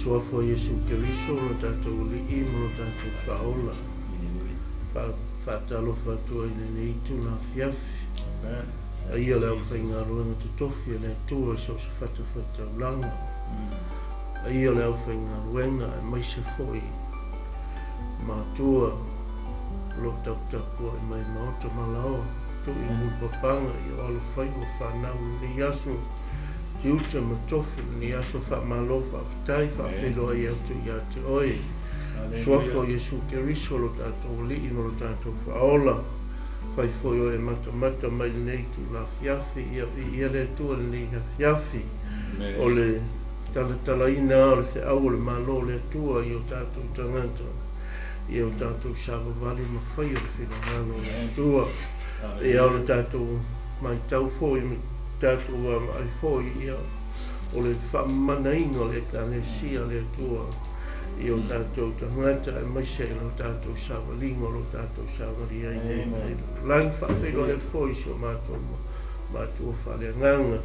Suafa o Iesu Keriso lo tatou Alii ma lo tatou Faaola. Faatalofa atu ai i lenei itula afiafi. Paia o le aufaigaluega totofi a le Atua i so o se fatafataulaga. Paia o le aufaigaluega aemaise foi matua o lo o taputapuai mai maota ma laoa, tui i mulipapaga i o alofaiva fanau i lenei aso, tiute ma tofi i lenei aso, faamalo, faafetai, faafeiloai atu ia te oe. Suafa o Iesu Keriso lo tatou Alii ma lo tatou Faaola, fai foi oe e matamata mai lenei itula afiafi, ia viia le Atua i lenei afiafi. O le talatalaina o le feau o le Malo o le Atua i o tatou tagata, i o tatou savavali ma faia le finagalo o le Atua. Ia o le tatou matau foi ma tatou vaavaai foi, ia o le faamamanaina o le Ekalesia a le Atua i o tatou tagata, aemaise i lo tatou savaliga o lo tatou savali ai nei i le lagi. Faafeiloai atu foi i si o matou matua faaleagaga,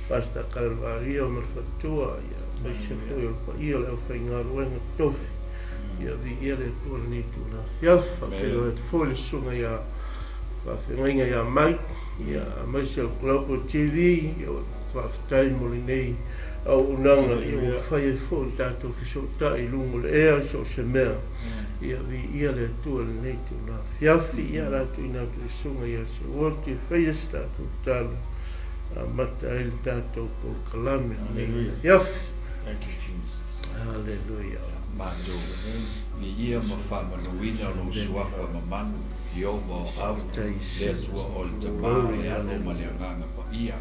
Pastor Kalvaria ma le faletua, ia aemaise foi o le paia o le aufaigaluega totofi. Ia viia le Atua i lenei itula afiafi. Faafeiloai atu foi le susuga ia faafeagaiga ia Mike, ia aemaise o le Global TV. Ia faafetai mo lenei auaunaga, ia ua fai ai foi le tatou fesootai i luga o le ea i so o se mea. Ia viia le Atua i lenei itula afiafi. Ia o le a tuuina atu i le susuga ia Seuoti e faia se tatou tatalo amata ai le tatou polokalame i lenei afiafi. Thank you, Jesus. Hallelujah. Matou viia ma faamanuina lou suafa mamalu, Ieova o au, le Atua o le Tama, o le Alo ma le Agaga Paia.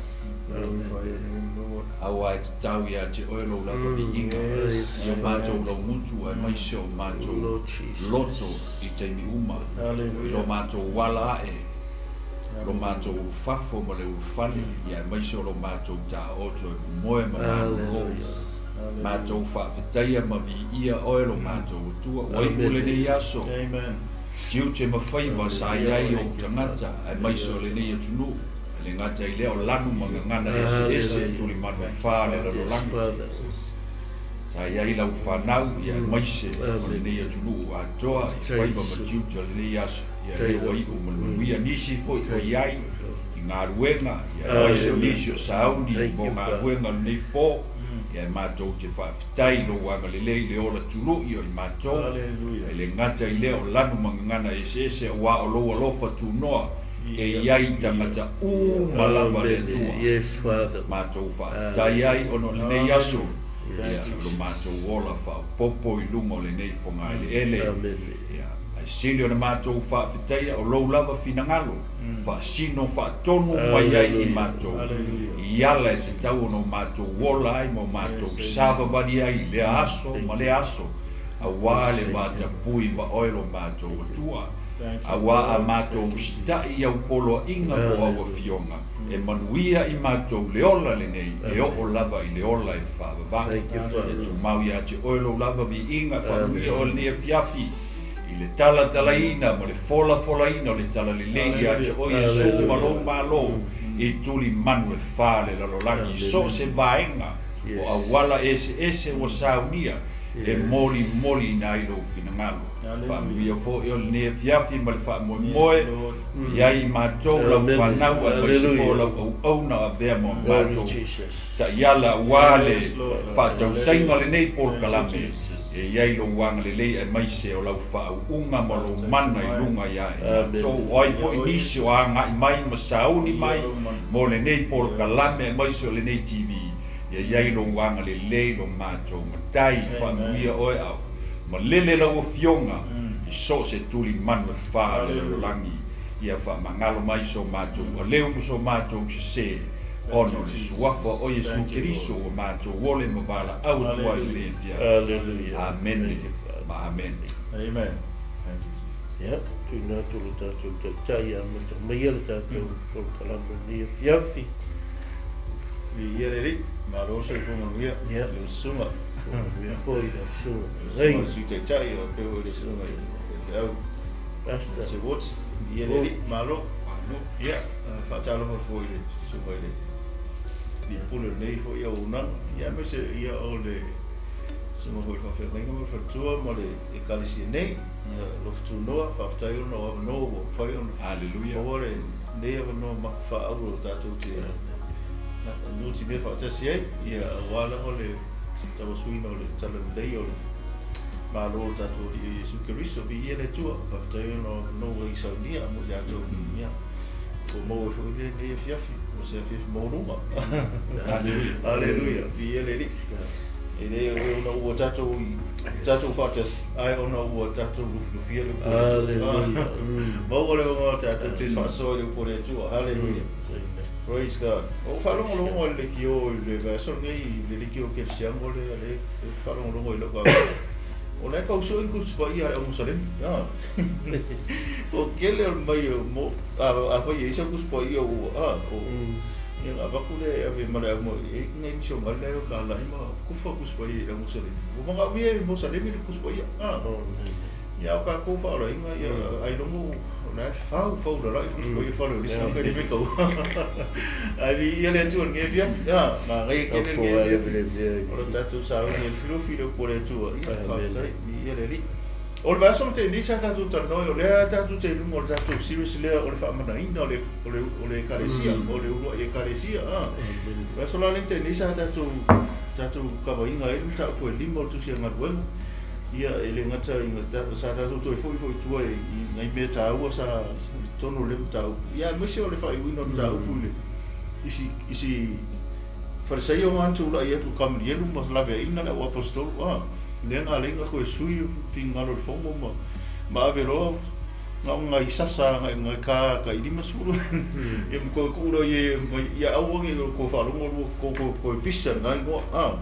Aua e tatau ia te oe lou lava viiga, i o matou laumutu aemaise o matou loto i taimi uma, i lo matou ala ae, lo matou ulufafo ma le ulufale, ia aemaise o lo matou taoto e momoe ma malolo. Matou faafetaia ma viia oe lo matou Atua, ua iu lenei aso, tiute ma faiva sa i ai ou tagata, aemaise o lenei atunuu, e le gata i lea o lanu ma gagana eseese e tulimanu e fa le lalolagi. Sa i ai lau fanau, ia aemaise o lenei atunuu atoa i faiva ma tiute o lenei aso, ia lea ua iu ma le manuia. Nisi foi o i ai i galuega, ia aemaise o nisi o sauni mo galuega o lenei po, ia e matou te faafetai i lou agalelei i le ola tului o i matou, e le gata i lea o lanu ma gagana eseese, aua o lou alofa tunoa e i ai tagata uma lava le Atua. Yes, Father. Matou faafetai ai ona o lenei aso, ia lo matou ola faaopoopo i luga o lenei fogaeleele. Ia, ae sili ona matou faafetaia o lou lava finagalo, faasino faatonu mai ai i matou, i ala e tatau ona o matou ola ai ma o matou savavali ai i lea aso ma lea aso, aua le vatapui ma oe lo matou Atua. Aua a matou usitai i au poloaiga po o au afioga, e manuia i matou le ola lenei, e oo lava i le ola e faavavau. E tumau ia te oe lou lava viiga, faamanuia oe lenei afiafi i le talatalaina ma le folafolaina o le talalelei ia te oe Iesu ma lou Malo i tulimanu e fa le lalolagi i so o se vaega o auala eseese ua saunia e molimoliina ai lou finagalo. Faamanuia foi o lenei afiafi ma le faamoemoe i ai i matou lau fanau aemaise foi o lau auauna avea ma matou taiala aua le faatautaiga o lenei polokalame e i ai lou agalelei aemaise o lau faauuga ma lou mana i luga ia i matou. O ai foi nisi o agai mai ma sauni mai mo lenei polokalame aemaise o lenei TV, ia i ai lou agalelei lo matou matai. Faamanuia oe au malele lau afioga i so o se tulimanu e fa le lalolagi. Ia faamagalo mai so matou aleu ma so matou sesē, ona o le suafa o Iesu Keriso ua matou ole ma valaau atu ai i lenei afiafi. Amene ma amene. Amen. Thank you, Jesus. Ia, tuuina atu lo tatou Taitai e amata maia le tatou polokalame i lenei afiafi. Viia le Alii, malo le soifua manuia i lau susuga. Manuia foi i lau susuga. Le susuga i le Sui Taitai faapea foi le susuga i le faifeau. Pastor. Se Watts, viia le Alii, malo. Ia, faatalofa foi i le susuga i le alii pule o lenei foi auaunaga, ia aemaise ia o le Sunga foi whawhengainga ma whatua ma le ekalesia nei. Ia lofutunoa, whawhtai ona o awanoa ua whai ona. Hallelujah. Maua le nei awanoa ma whaauro o tātou te nuti mea whaatasi ai. Ia awa lava le tawasuina o le tala lelei o le malo o tātou i Iesu Keriso. Vi ia le tua, whawhtai ona o awanoa i saunia mo tātou. Ia, ko maua foi le nei afiafi, mo se afiafi maulunga. Hallelujah. Hallelujah. Vi ia le li. E le ona ua tātou i tātou whātasi, ai ona ua tātou lufilufia le upore atua. Hallelujah. Maua le onga o tātou te whaasoa le upore atua. Hallelujah. Amen. Praise God. O whalongolongo le ki o le vaso nei le liki o ke siango le le whalongolongo i loko. O le kau so inku spa ia le Musalem. Ya. O kele o mai o mo a fa ia isa ku spa ia o a o ia nga vaku le ave male au mo e ngai misio ngai le o ka la ima kufa ku spa ia le Musalem. O manga mi e Musalem le ku spa ia. A. Ia o ka ko fa ora inga ia ai longo na fau fau la lai ku spa ia fa le lisi ka le kau. Ai vi ia le tu ngai fia. Ya, ma ngai ke le ngai fia. O le tātou sa ngai filu filu ko le tu. Ia fa tai ia le li. O le vaso te ni sa tātou talanoa o lea tātou te luga o le tātou series lea o le faamanaina o le o le o le ekalesia o le uluai ekalesia a. Vaso la le te ni sa tātou tātou kavainga ai le tāupu e lima o le tusi a galuega. Ia e le gata i sa tātou toe foi foi tua i ngai mea tāua sa tonu le tāupu. Ia aemaise o le faaiuina o le tāupu i le isi isi Fariseio ma atu la ia tu Gamalielu ma laveaina le au apostolo a. Lea nga lenga koe sui fingalo le fongo ma ma ave loa nga nga i sasa nga nga ka ka i lima sulu. Ia ma koe kuula ia ia auangi ko whaalongo lua ko ko ko pisa nga ingoa a.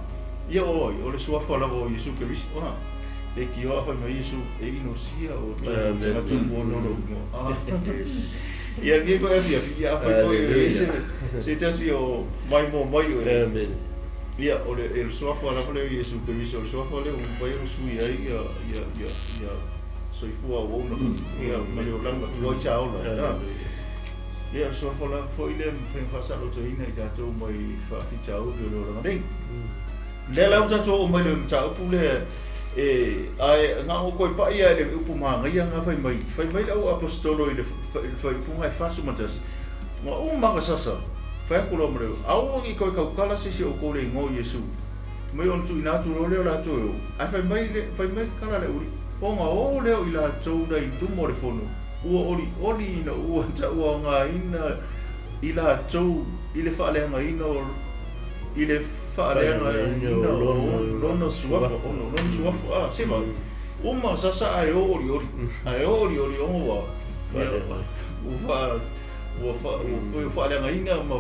Ia oi o le suafa lava o Iesu Keriso a. E ki oa whai mai Iesu e inosia o tagata mua nolo ingoa a. Ia ngi koe awhi awhi ia awhai foi e se se tasi o mai mo mai o e. Amen. Ia o le e le suafa lava lea o Iesu Keriso o le suafa lea ua mafai ona sui ai ia ia ia ia soifua auauna ia ma le olaga tuai sa ola ai. Ia le suafa lava foi lea e mafai ona faasalotoina i tatou mai faafitauli o le olaga nei. Lea la ua tatou oo mai le mataupu lea e ae gao koe paʻi ia e le upu magaia nga fai mai. Fai mai le au apostolo i le faaiupuga e 41. Nga uma nga sasa fai atu loa ma le aua nei koe kaukala se isi o outou le igoa o Iesu. Mai ona tuuina atu loa lea o latou e oo. Ae fai mai le fai mai le kala a le uli, o nga o lea o i latou na i luma o le fono, ua olioli ina ua tauaogaina i latou i le faaleagaina o i le faaleagaina o lona suafa, ona lona suafa, a se ma uma sasa ae o olioli, ae o olioli ona ua ua fa ua fa ua faaleagaina ma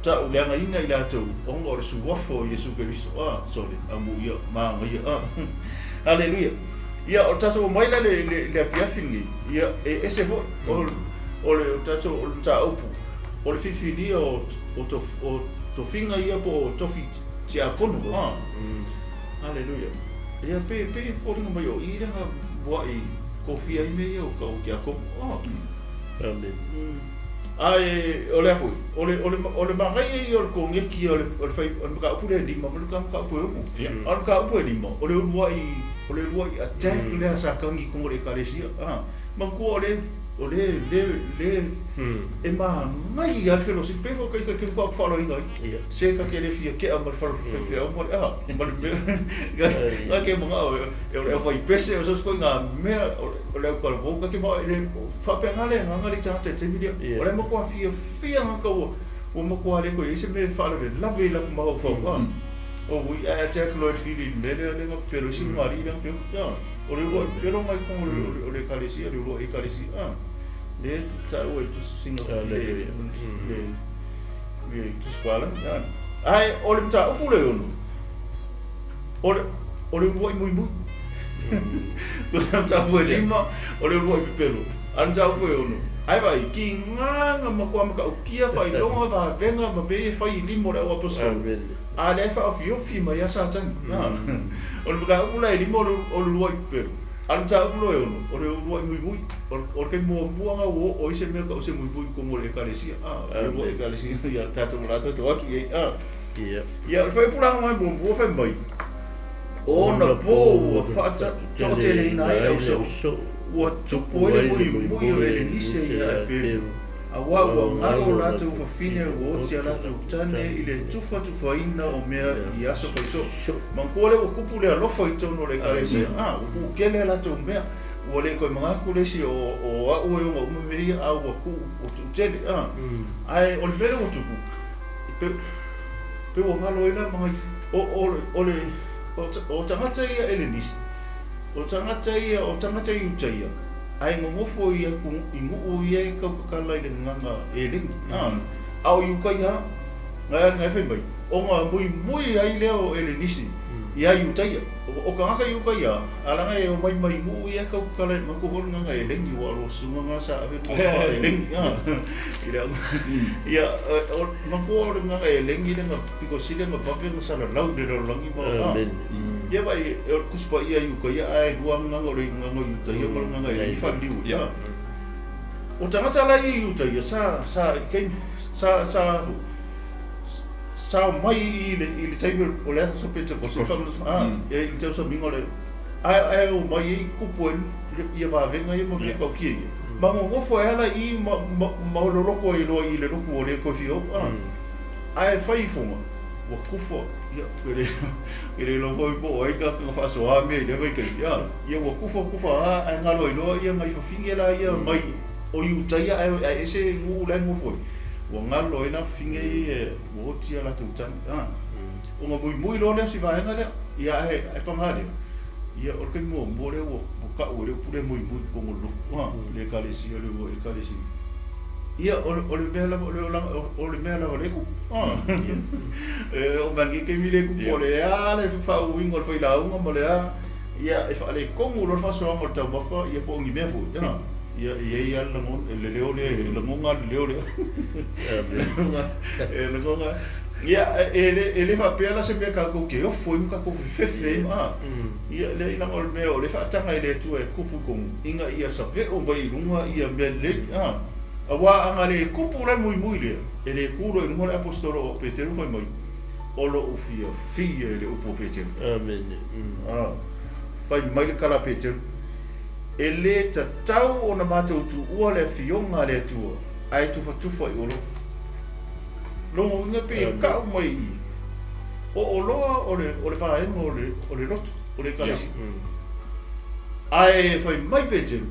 tauleagaina i latou ona o le suafa o Iesu Keriso, a sole amu ia magaia, a Haleluia. Ia o tatou mai la le le afiafi lenei, ia e ese foi o o le tatou o le mataupu o le filifilia o o o tofiga ia po o tofi tiakono, a Haleluia. Ia pe pe foliga mai o i le nga muaʻi kofia ai mea ia o ka o tiakono, a Amen. Ae o lea foi, o le o le o le magaia ia o le kogeki o le o le fai o le mataupu lea e lima ma le mataupu e 6. A o le mataupu e lima, o le uluai o le uluai attack lea sa kagi i koga o le ekalesia. A manatua o le o le le le e magai lava le fellowship pe foi kai kai ka faaaloaloina ai. Se ka ke le fia kea ma le faifeau ma le aha ma le mea nga ke mangao e o le au faipese o se isi ituaiga mea o le au talavou ka ke mao e le faapena le agaga le tagata i le taimi lea. O le matua fiafia tagata ua ua matua le toe i ai se mea e faalavelave i latou mafaufau a. O ui ae attack loa i le fili i le mea lea lea na pepelo ai si ugalii lea na feoai a. O le uluai pepelo mai totonu o le ekalesia, le uluai ekalesia a. Lea e taua i le tusi le le tusi palagi a. Ae o le mataupu lea e ono, o le o le uluai muimui. O le mataupu e lima, o le uluai pepelo. A o le mataupu e 6, ae vaai, kiga na matua matautia faailoga vavega ma mea ia e fai i lima o le au aposetolo. A lea e faaofiofi mai lava Satani. O le mataupu la e lima o le uluai pepelo. A o le mataupu loa e 6, o le uluai muimui. O le taimi muamua lena ua oo ai se mea tau se muimui i totonu o le ekalesia. O le uluai ekalesia ia tatou o le a tatou atu i ai. Ia, o le faipulaga mai muamua fai mai, Ona po ua faatoateleina ai le ausoo, ua tupu ai le muimui o Elenise ia Eperu. Auā ua galo o latou fafine ua oti a latou tane i le tufatufaina o mea i aso faisoo. Manatua lea ua tupu le alofa i totonu o le Ekalesia, ua tuutele a latou mea, ua le toe manatu le isi o au e ona uma mea ia, a ua tuutele. Ae o le mea lea ua tupu, pe ua galo ai la ma nai o tagata ia Elenisi, o tagata ia o tagata Iutaia, ae nonofo i atu i nuu ia e tautatala i le gagaga eleni. A o Iutaia ngai fai mai, ona muimui ai lea o Elenisi ia Iutaia. O tagata Iutaia, alaga e omai mai nuu ia e tautatala i manatua foi le gagaga eleni, ua alo susuga na sa ave tua eleni. Ia, manatua o le gagaga eleni le na pito sili na vave na salalau i le lalolagi ma ia vai e o le Tusi Paia Iutaia ae lua gagaga o le gagaga Iutaia ma le gagaga eleni faaliliu. O tagata la ia Iutaia sa sa sa sa sa mai i le taimi o le aso Pentekoste i le tausamiga o le ae o mai ai kupu ai ia vavega ia ma mea taukia ia. Ma nonofo ai ala i ma loloko ai loa i le lotu o le toe fia oo. Ae fai ifoga ua kufa ia e le iloa foi po o ai ka faasoa mea i lea vaitaimi. Ia ua kufa kufa ae galo ai loa ia nai fafine la ia mai o Iutaia ae ese nuu la e nofo ai. Ua galo ai la fafine ia ua oti a latou tane. Ona muimui loa lea o si vaega lea, ia ae paga lea, ia o le taimi muamua lea ua tau ai le upu lea muimui i totonu o le lotu, le Ekalesia le ua Ekalesia. Ia o le mea lava o le mea lava le tupu. E oo mai lenei taimi le tupu o le a le faauiga o le failauga ma le a, ia e faaletonu loa le faasoaga o le taumafa ia po o ni mea foi. Ia e i ai lava le lagona, le leo lea, e lagona le leo lea. E lagona. Ia e le faapea la se mea tatou te ofo ai ma tatou fefefe ai ma. Ia leai leaga o le mea o le faataga e le Atua e tupu i totonu ina ia saveo mai i luga ia mea lelei. Auā ana le tupu la le muimui lea, e le tu loa i luga le aposetolo o Peteru fai mai, o lou fiafia i le upu a Peteru. Amene. Fai mai le tala a Peteru, e le tatau ona matou tuua le afioga a le Atua, ae tufatufa i oloa. Lona uiga pei e tau mai i i, o oloa o le vaega o le lotu, o le Ekalesia. Ae fai mai Peteru,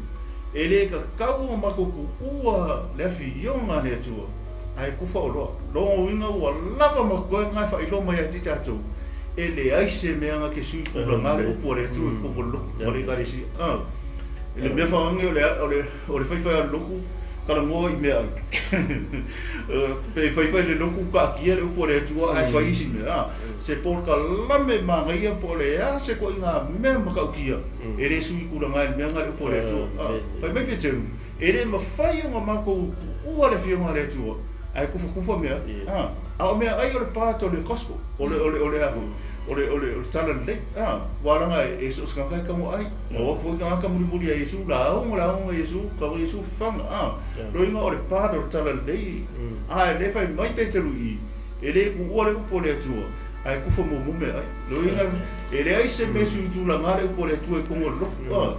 e le tatau ona matou tuua le afioga a le Atua, ae tufa oloa. Lona uiga ua lava ma totoe na e faailoa mai ia te tatou, e leai se mea na te sui tulaga le upu a le Atua i totonu o le lotu ma le Ekalesia. I le mea faagage o le faifai a le lotu, talanoa i meaai. Pe faifai le lotu taatia le upu a le Atua ae fai isi mea. Se polokalame manaia po o le a se koiga mea matautia, e le sui tulaga i le mea na le upu a le Atua. Fai mai Peteru, e le mafai ona matou tuua le afioga a le Atua, ae tufatufa mea. A o meaai o le part o le gospel, o le a foi, o le tala lelei. Ua laga e so o se tagata e tago ai. Na o atu foi tagata mulimuli ia Iesu, lauga lauga Iesu, tago Iesu faga. Loiga o le part o le tala lelei. Ae le fai mai Peteru i i, e le tuua le upu a le Atua, ae tufa mumu meaai. Loiga e leai se mea sui tulaga le upu a le Atua i totonu o le lotu. Po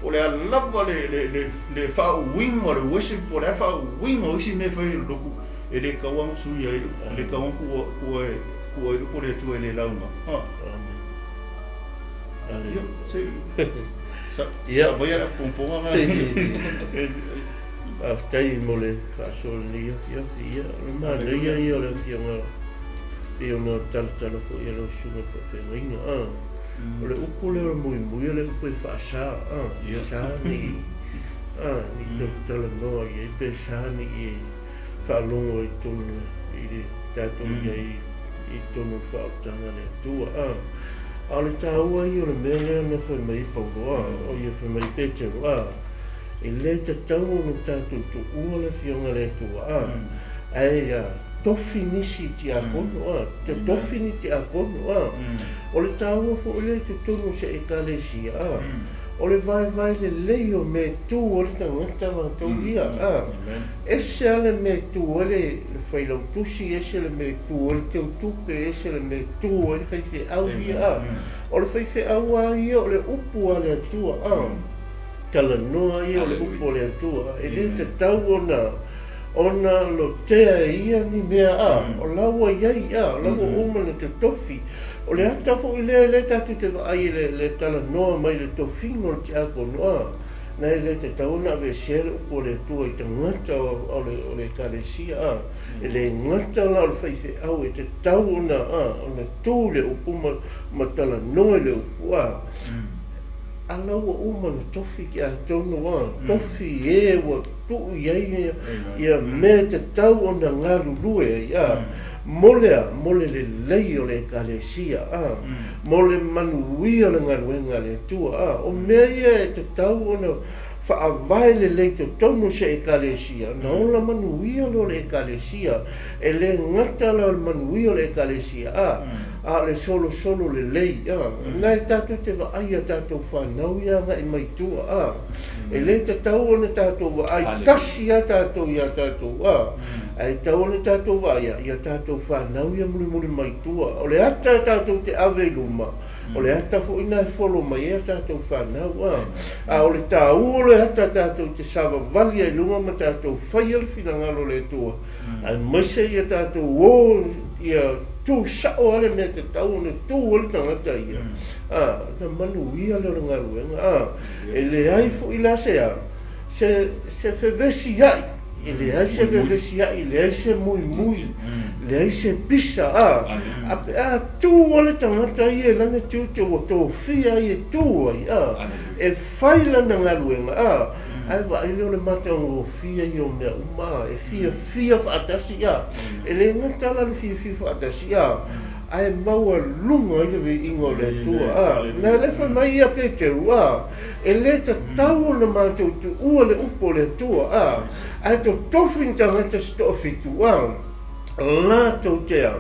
o le a lava le faauiga o le worship, po o le a le faauiga o isi mea e fai e le lotu, e le tatau ona suia ai, e le tatau ona tuua ai le upu a le Atua e le lauga. Ia, se sa aumaia le apupuga na. Faafetai mo le faasoa lenei afiafi. Ia, o le manaia ia o le afioga pei ona talatala foi e lau susuga i le faafeagaiga. O le upu lea o le muimui o le upu e faasa, sa nei ni talatalanoa i ai pe sa nei e faalogo ai i totonu i le tatou i ai i totonu o le faaolataga a le Atua. A o le taua ia o le mea lea na fai mai ai Paulo, o ia fai mai Peteru, e le tatau ona tatou tuua le afioga a le Atua, ae tofi nisi tiakono, tofi ni tiakono. O le taua foi lea i totonu o se Ekalesia, O le vaevae lelei o mea e tu ai le tagata latou ia a. Ese lava le mea e tu ai le failautusi, ese le mea e tu ai le teutupe, ese le mea e tu ai le faifeau ia a. O le faifeau lava ia o le upu a le Atua a. Talanoa ia o le upu a le Atua e lē tatau ona lotea e ia ni mea a. O la ua i ai a, o la ua uma ona totofi. O le ata foʻi lea lea tatou te vaai i le talanoa mai le tofiga o le tiakono a. Na e lē tatau ona aveesea le upu a le Atua i tagata o le ekalesia a. E lē gata la o le faifeau e tatau ona ona tu i le upu ma talanoa i le upu a. A la ua uma ona tofi ke atonu a, tofi e ua tuu i ai ia mea e tatau ona galulue ai a. Mo le a, mo le lelei o le ekalesia a, mo le manuia o le galuega a le Atua a. O mea ia e tatau ona faavae lelei totonu o se ekalesia, na ola manuia lea o le ekalesia. E lē gata la o le manuia o le ekalesia a, a o le solosolo lelei a. Na e tatou te vaai iā tatou fanau ia agaʻi mai tua a. E lē tatau ona tatou vaai tasi lava tatou iā tatou a, ae tatau ona tatou vaai ia tatou fanau ia mulimuli mai tua. O le ata e tatou te ave i luma, o le ata foʻi na e folo mai ai a tatou fanau a. A o le tāua o le ata tatou te savavali ai i luga ma tatou faia le finagalo o le Atua, aemaise ia tatou o ia tu saʻo lava le mea e tatau ona tu ai le tagata ia a, na manuia lea o le galuega a. E leai foʻi la se a se fevesiaʻi, e leai se vevesiaʻi, leai se muimui, leai se pisa a. A pe a tu lava le tagata ia i lana tiute ua tofia ai e tu ai a, e fai lana galuega a, ae vaai lea o le matagofie ia o mea uma a, e fiafia faatasi a. E lē gata la le fiafia faatasi a, ae maualuga ai le viiga o le Atua a. Na e le fai mai ia Peteru a, e lē tatau ona matou tuua le upu o le Atua a, ae totofi ni tagata se toafitu a, latou te a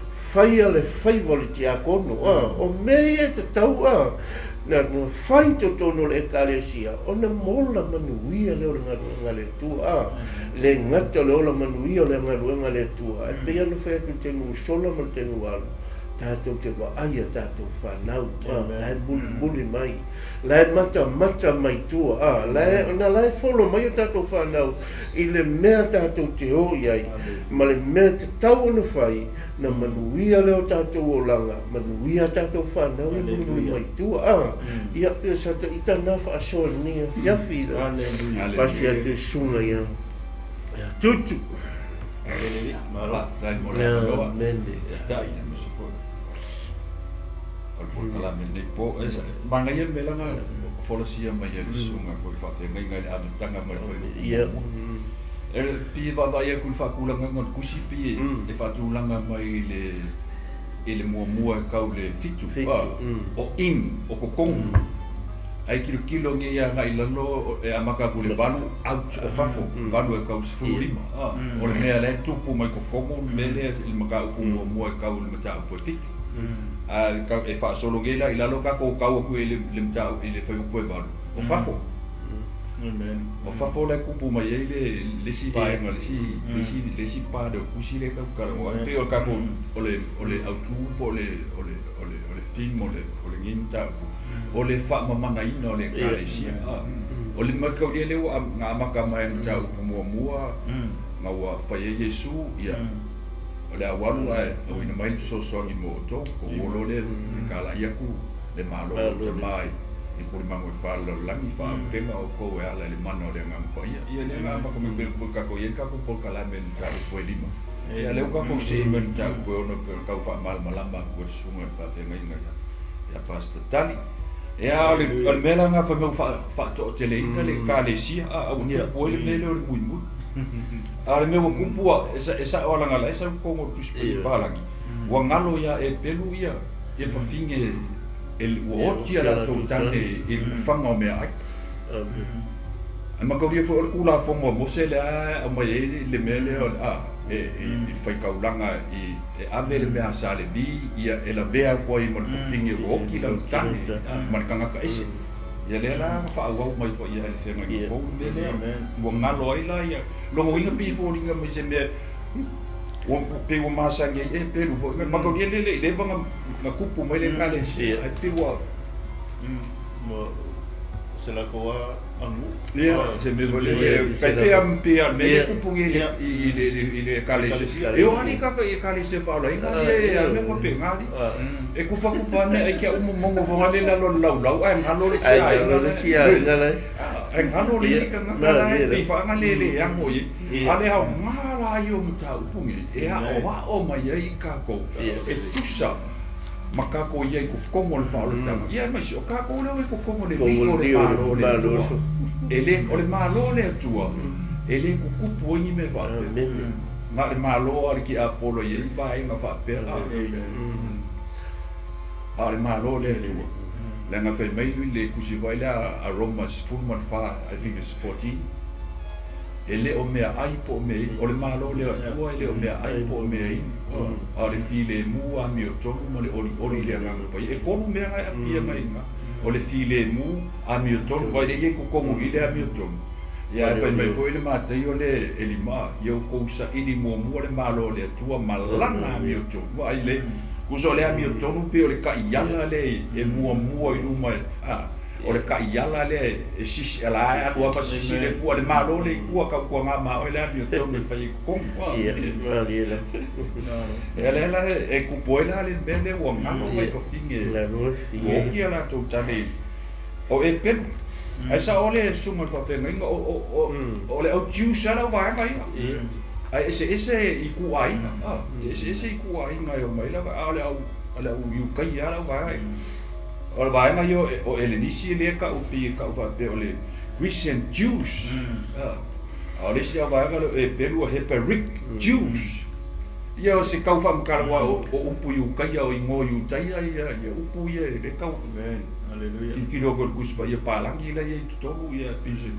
faia le faiva o le tiakono a. O mea ia e tatau a na fai totonu o le ekalesia ona mola manuia lea o le galuega a le Atua a. Lē gata o le ola manuia o le galuega a le Atua, ae pei ona fai atu i le taimi ua sola ma le taimi ua alu, tatou te vaai iā tatou fanau a, la e mulimuli mai, la e matamata mai tua a, na la e folo mai o tatou fanau i le mea tatou te o i ai ma le mea e tatau ona fai, na manuia lea o tatou olaga, manuia a tatou fanau le mulimuli mai tua a. Ia pei o sa ita lena faasoa i lenei afiafi i le pasi atu i susuga ia Tutu. Faafetai mo le avanoa. Taitai aemaise foi o le polokalame i lenei po. Manaia le mea lea na folasia mai e le susuga foi i faafeagaiga i le amataga mai le fuaiupu muamua. E pei e vaavaai atu i le faatulagaga o le tusi pei e faatulaga mai i le muamua e tau i le fitu, o in, o totonu. Ae tilotilo nei agai i lalo e amata atu i le valu, out, o fafo, valu e tau i le 15. O le mea la e tupu mai totonu le mea lea i le mataupu muamua e tau i le mataupu e fitu. A e faasolo nei la i lalo tatou tau atu i le mataupu i le fuaiupu e valu, o fafo. O fafo la e tupu mai ai le isi vaega, le isi part o le tusi lea e tau talanoa ai. E pei o le tatou o le autu po o le theme o lenei mataupu, o le faamamanaina o le ekalesia. O le mataulia lea ua na amata mai i le mataupu muamua, ma ua fai ai Iesu, ia, o le a ou alu ae auina mai le fesoasoani mo outou, tou olo lea e talai atu le Malo o Tama i pulimagu e fa o le lalolagi, faaupega outou e ala i le mana o le Agaga Paia. Ia lea na amata mai pei foi tatou i ai le tatou polokalame i le mataupu e lima. Ia lea ua tatou see mai i le mataupu e ono pei ona tau faamalamalama atu e le susuga i le faafeagaiga ia Pastor Tali. Ia o le mea la lena fai mai ua faatoateleina le ekalesia, a ua tupu ai le mea lea o le muimui. A o le mea ua tupu e sao lava leaga la e sau i totonu o le Tusi Paia Papalagi, ua galo ia Epelu ia fafine ua oti a latou tane i le kufaga o meaai. Ae mataulia foi o le Tulafono a Mose lea e aumai ai le mea lea o le a i le faitaulaga e ave le mea a Sa Levi ia e lavea atu ai ma le fafine ua oti lana tane ma le tagata ese. Ia lea la na faaauau mai foi ia le feagaiga fou le mea lea. Ua galo ai la ia logoina pei e foliga mai se mea ua pei ua masani ai e pelu foi. Mataulia le le leva na tupu mai le Ekalesia ae pei ua Ma se latou aganuu. Ia, se mea foi lele, tai pei a pei a mea lea e tupu nei i le i le Ekalesia. E o ali kaka i Ekalesia faaolaina ia e mea faapena ali. E tufatufa ane ai kia uma mogo foi le lalo o le laulau ae galo le isi aiga la e. Ae galo le isi tagata la e pei faaga le le ano i ai. A o le aoga la ia o mataupu nei e aoao mai ai i tatou e tusa ma tatou i ai i totonu o le faaolataga. Ia aemaise o tatou lea ua i totonu o le lio o le Malo o le Atua. E le, o le Malo o le Atua e le tutupu ai ni mea faapea. Na o le Malo lava o le tiapolo e i ai vaega faapea. A o le Malo o le Atua, leaga fai mai le tusi foi lea a Roma 14, I think it's 14, e le o meaai po o mea inu, o le Malo o le Atua e le o meaai po o mea inu, a o le filemu, amiotonu ma le olioli i le Agaga Paia. E tolu mea na e apia mai i ina, o le filemu, amiotonu, aua e le i ai totonu i i le amiotonu. Ia ae fai mai foi le Mataio le e lima, ia outou saili muamua le Malo o le Atua ma Lana amiotonu. Vaai le tusa o le amiotonu pei o le taiala lea e muamua i luma, a. O le taiala lea e sisi ala e alu lava sisi le fua le Malo le i tua tautuaga ma oe le amiotonu e fai ai totonu. Ia lea la e tupu ai la le mea lea ua galo mai fafine ua oti a latou tane o e pelu. Ae sao le susuga i le faafeagaiga o le au Jews lava lau vaega ia. Ae eseese ituaiga, eseese ituaiga e omai lava, a o le au Iutai lava lau vaega ia. O le vaega ia o Elenisi lea e tau pei e tau faapea o le Greece and Jews. A o le isi lava vaega lea o Epelu o Hebraic Jews. Ia o se tau faamatala aua o upu Iutaia o igoa Iutaia ia upu ia e le tau tilotilo atu i le Tusi Paia palagi la e i ai i totonu ia pei se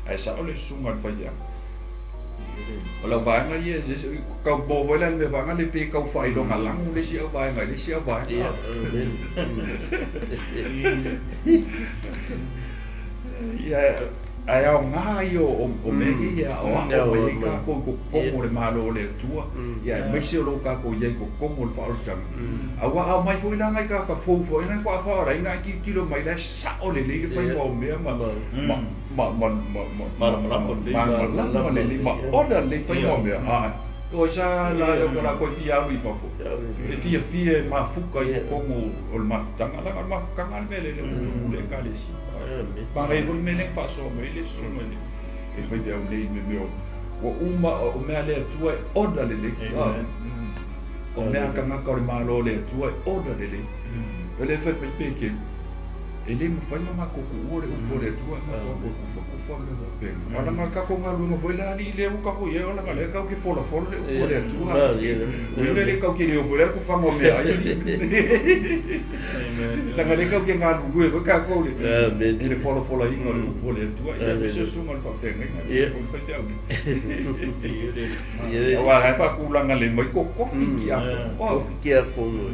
ae sao le susuga i le faifeau. O lau vaega ia eseese, tau mo foi la le mea vaega lea pei e tau faailoga lagu le isi au vaega i le isi au vaega. Ia, ae aoga ia o mea nei e aoao mai ai tatou i totonu o le Malo o le Atua, ia aemaise o lo tatou i ai i totonu o le faaolataga. Aua a omai foi la nai tagata fou foi nai toa faaolaina ae tilotilo mai la e sao lelei le faiga o mea ma Malamalama lelei. Malamalama lelei ma ola lelei faiga o mea. Ae, oi sa la lea ua latou e fia alu i fafo, e fiafia e mafuta i totonu o le mafutaga, leaga o le mafutaga le mea lele ua tumu le Ekalesia. Manaia foi le mea lea na faasoa mai ai le susuga i le faifeau nei i le mea ua uma o mea a le Atua e ola lelei. O mea a tagata o le Malo o le Atua e ola lelei. O lea e fai mai Petelu, E le mafai ona matou tuua le upu a le Atua e matou toe tufatufa mea faapena. A o le tatou galuega foi la alii lea ua tatou i ai, o leaga lea tatou te folafola le upu a le Atua. Uiga le tatou te le o foi la le tufaga o meaai alii. Leaga lea tatou te galulue foi tatou i le folafolaina o le upu a le Atua. Ia aemaise o susuga i le faafeagaiga, aemaise foi le faifeau nei. Aua la e faatulaga lelei mai totofi tiakono. Tofi tiakono.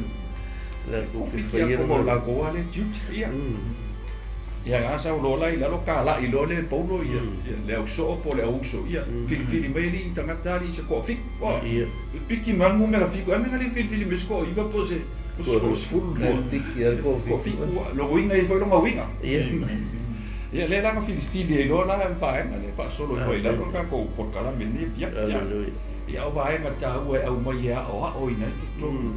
Latou te faia le latou lava lea tiute. Ia. Ia a sau loa la i lalo talai loa le Paulo ia le au soo po o le au uso ia filifili mai alii tagata alii se toafitu. Ia. Piki mai le numera fitu ai mea le filifili mai se toaiva po o se 12. Piki a le toafitu. Lona uiga e i ai foi lona uiga. Ia. Ia lea la na filifili ai loa la le vaega lea faasolo ifo ai i lalo le tatou polokalame i lenei afiafi. Aleluia. Ia o vaega taua e aumai e aoaoina ai totonu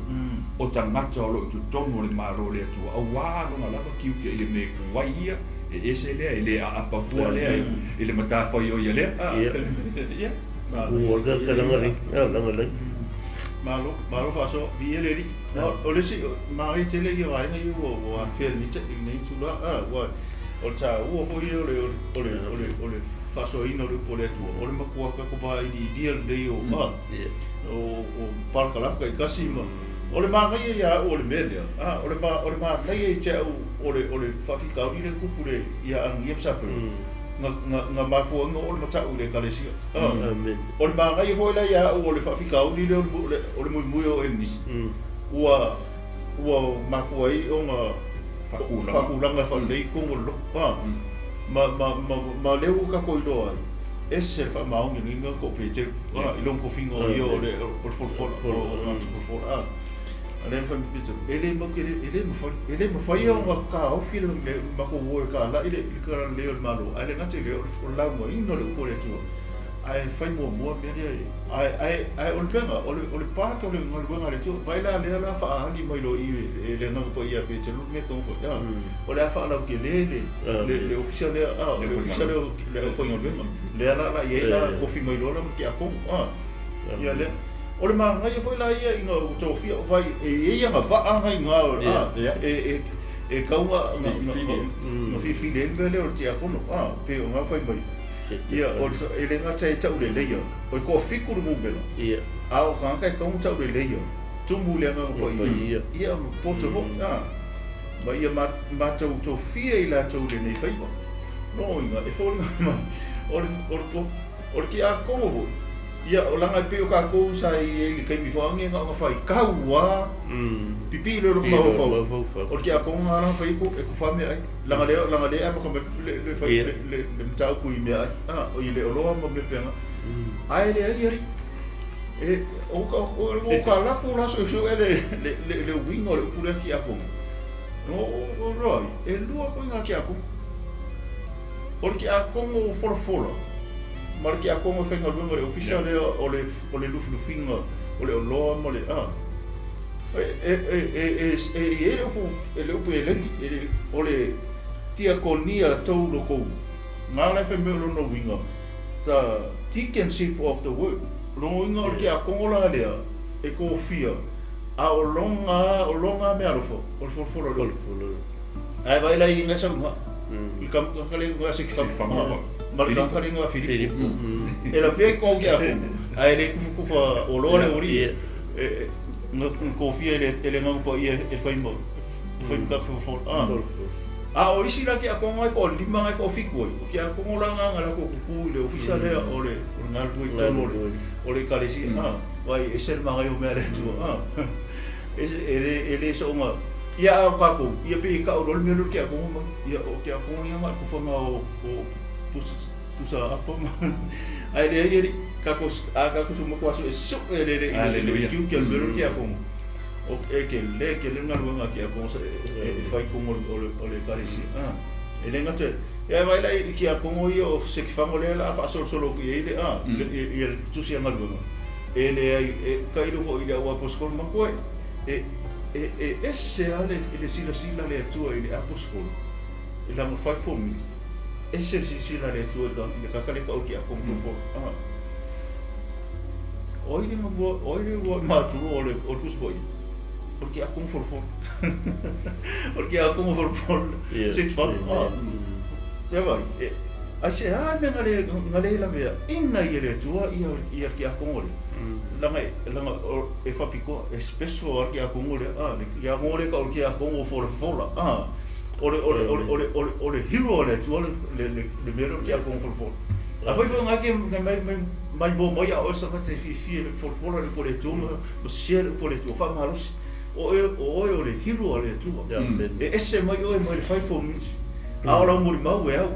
o tagata o lo o i totonu o le Malo o le Atua, aua lona lava tiute i le mea e tu ai ia, e ese lea, e le aapa fua lea i le matafaioi a lea. Ia. Ua ka lagalai, lagalai. Malo, malo faasoa, viia le Alii. O le isi, manaia tele ia vaega ia ua afea i lenei itula, aua o le taua foi ia o le, o le, o le, o le faasoaina o le upu a le Atua, o le matua tatou vailiilia lelei o, o parakalafa taitasi ma, o le manaia ia au o le mea lea, o le, o le manaia ia te au o le, o le faafitauli lea e tupu le, ia Anania ma Safira, na mafua ai ona oo le matau i le Ekalesia. O le manaia foi la ia au o le faafitauli lea o le muimui o Elenisi, ua mafua ai ona Faakulaga faalelei togo le loto ma ma ma ma lea ua tatou iloa ai ese le faamaoni o lenei ko Petelu i lona tofiga o ia o le folafola o le folafola a lea fai Petelu e le mau e le mafai e le mafai ona taofi le matou o e talai le talalelei o le Malo ae le gata i lea o le laugaina o le upu a le Atua ae fai muamua mea lea ae ae o le mea o le part o le galuega a le Atua vai la lea la faaali mai loa i le Agaga Paia Petelu le mea taumafai o le a faalautele le ofisa lea le ofisa lea le aufaigaluega lea la la i ai la tofi mai loa la ma tiakono ia lea o le magaia foi la ia ina ua tofia vai e i ai agavaa na i ina e tau na filifili ai le mea lea o le tiakono pe o ngā fai mai ia o e le gata e tauleleia o le toafitu le numera a o tagata e tau tauleleia tumu i le Agaga Paia ia ma poto foi ma ia matou tofia i latou i lenei faiva no inga e foliga mai o le tiakono foi ia o laga e pei o tatou sa i ai le taimi foagi na ona faitau a pipii loa i lou mafaufau o le tiakono lena na fai e kufa meaai laga lea amata mai le fai le mataupu i meaai i le oloa ma mea peaga ae leai alii e o ka laku la suesue le uiga o le upu lea tiakono o roa e lua koe tiakono o le tiakono folafola ma le tiakono faigaluega le ofisa lea o le lufilufiga o le oloa ma le e i ai le upu elegi o le tiakonia tauloko ngā lai fai mea o lona uiga the deaconship of the word lona uiga o le tiakono la lea e kofia a o longa mea alofa o le folafola ae vai lai inga sauga i ka se ma le kakalega Filipo e la pia ko ki ako ae le kufukufa o loa le ori e kofia e le ngau pa ia e fai mo ka folafola a o isi la ki ako ngai ko lima ngai ko fiku ai o ki ako la nga la ko kuku i le ofisa lea o le galue i tonu o le ekalesia vai e se le magai o mea le Atua e le soonga ia a kākou ia pe i ka'u loa le mea lea o le tiakono mai ia o tiakono ia ma le kufaga o pusa apa ma ae leai alii kākou a kākou sumaku aso e su'e le tiute o le mea lea o le tiakono o e kele le galuega a tiakono e fai togo o le ekalesia e le gata ia vai la i tiakono ia o sekifago lea la a faasolosolo atu i ai le ia le tusi a galuega e leai e kailu fo'i le au aposetolo makoe e ese a le silasila le Atua i le aposetolo e laga fivefold ministry ese le silasila le Atua i le kakaleka o le tiakono folafola o ai le ua matua o le Tusi Paia o le tiakono folafola o le tiakono folafola sekifago se vai ai se a mea nga le lavea ina ia le Atua ia le tiakono lea laga e faapitoa e special a le tiakono lea le tiakono lea ka o le tiakono folafola o le hero o le Atua le mea lea o le tiakono folafola a fai foi ngake mai mo mai a oe sagata e fiafia le folafola le upu a le Atua ma share le upu a le Atua faamalosi o oe o le hero a le Atua e ese mai oe mai le fivefold ministry a o lau molimau e au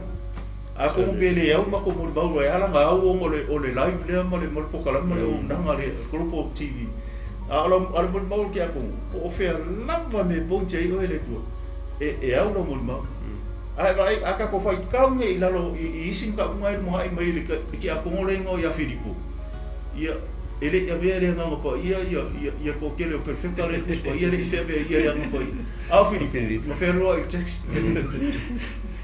a komo pe le au ma ko molimau e ala nga au o le live lea ma le pokalama le auaunaga le Global TV a o lau molimau o le tiakono po o fea lava me pounti ai oe le Atua e au lau molimau ae vaai a tatou faitau nei i lalo i isi mataupu e lumagai mai le tiakono lea igoa ia Filipo ia e le'i avea le Agaga Paia ia toatele o perfeta le Tusi Paia le'i feavea ia le Agaga Paia a o Filipo ma fealoai i le taxi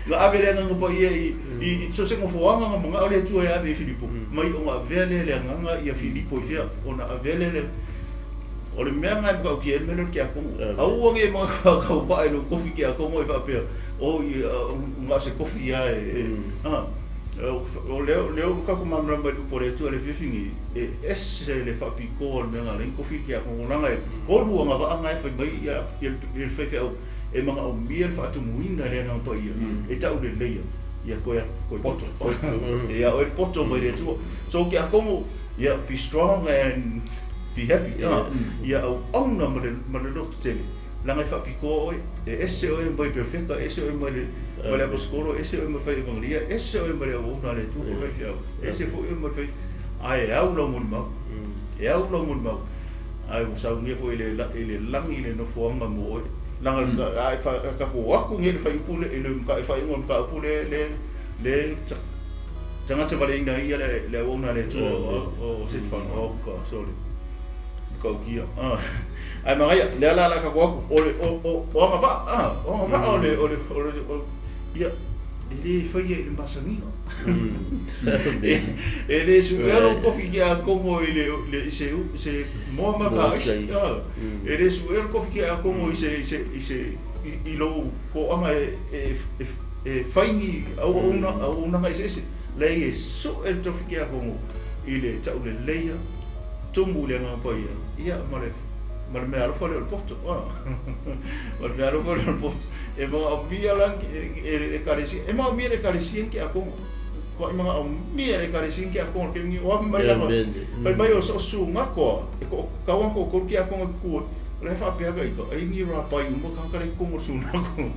na ave le Agaga Paia i so se nofoaga na maga'o le Atua e ave i Filipo mai ona avea lea le Agaga ia Filipo i fea ona avea lea le o le mea na e matautia ai le mea lea o le tiakono aua nei magakauvaa i lou tofi tiakono e faapea o ia na o se tofi a e o lea ua tatou malamalama i le upu a le Atua le fiafigi e ese le faapitoa o le mea na alai tofi tiakono laga e tolu agavaa na e fai mai ia le faifeau e magaomia le faatumuina le Agaga Paia e tauleleia ia koe poto ia oe poto mai le Atua so tiakono ia be strong and be happy ia auauna ma le loto tele Langa e faapitoa oe e ese oe mai perfeka, ese oe mai le apostolo, ese oe mai fai evangelia, ese oe mai le auauna a le Atua po o faifeau, ese foi oe mai fai ae au lau molimau, e au lau molimau, ae ua saunia foi i le lagi le nofoaga mo oe. Langa ae tatou aku nei le faiupu le i le faaiuga o le mataupu le le le tagata valeina ai ia le auauna a le Atua o Setefano. Oh ka sorry. Kaukia. Ai magaia le ala la ka ko o le o o anga va o anga va o le o le o ia e le faia i le masangiga. E le su elo kofi ki a kongo i le le se se moa ma ka e le su elo kofi ki a kongo i se se i se i lo ko anga e e faini au una au una ngai se se le e su el tofi ki a kongo i le tau le leia tumu le ngā pai ia ma le mea alofa le o le poto ma le mea alofa le o le poto e mga o mia lang e ekalesia e mga mia le ekalesia ki a kongo ko i mga o mia le ekalesia ki a kongo ke ngi o afi mai langa fai mai o so su ngakoa e ko kawan ko ko ki a kongo ku le fa pea ka ika ai ngi ra pai uma ka ka le kongo su ngako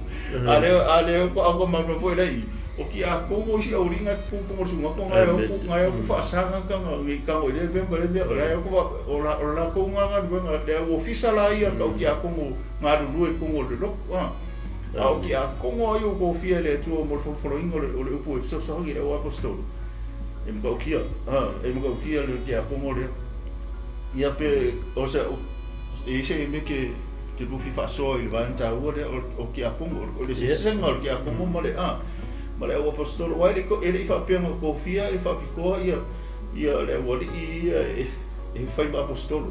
ale ko ako ma ma foi lei o ki a kongo si au ringa ku kongo su ngako ngai o ku ngai o ku fa sanga ka ngi ka o le be le be le o ko o la ko nga nga nga le o ofisa la ia ka o ki a kongo nga lu e kongo le lo a o ki a kongo ai o ko fia le tu mo fo ingo le o le upu e so so le o apostolo e mo ka o e mo ka o le ki a kongo le ia pe o se e se me ke ke lufi fa so i va nta o le o ki a kongo o le se senga o ki a kongo mo le a ma le apostolo wai le ko ele i fa pia ko fia e fa pikoa ia ia le wali ia e fai ma apostolo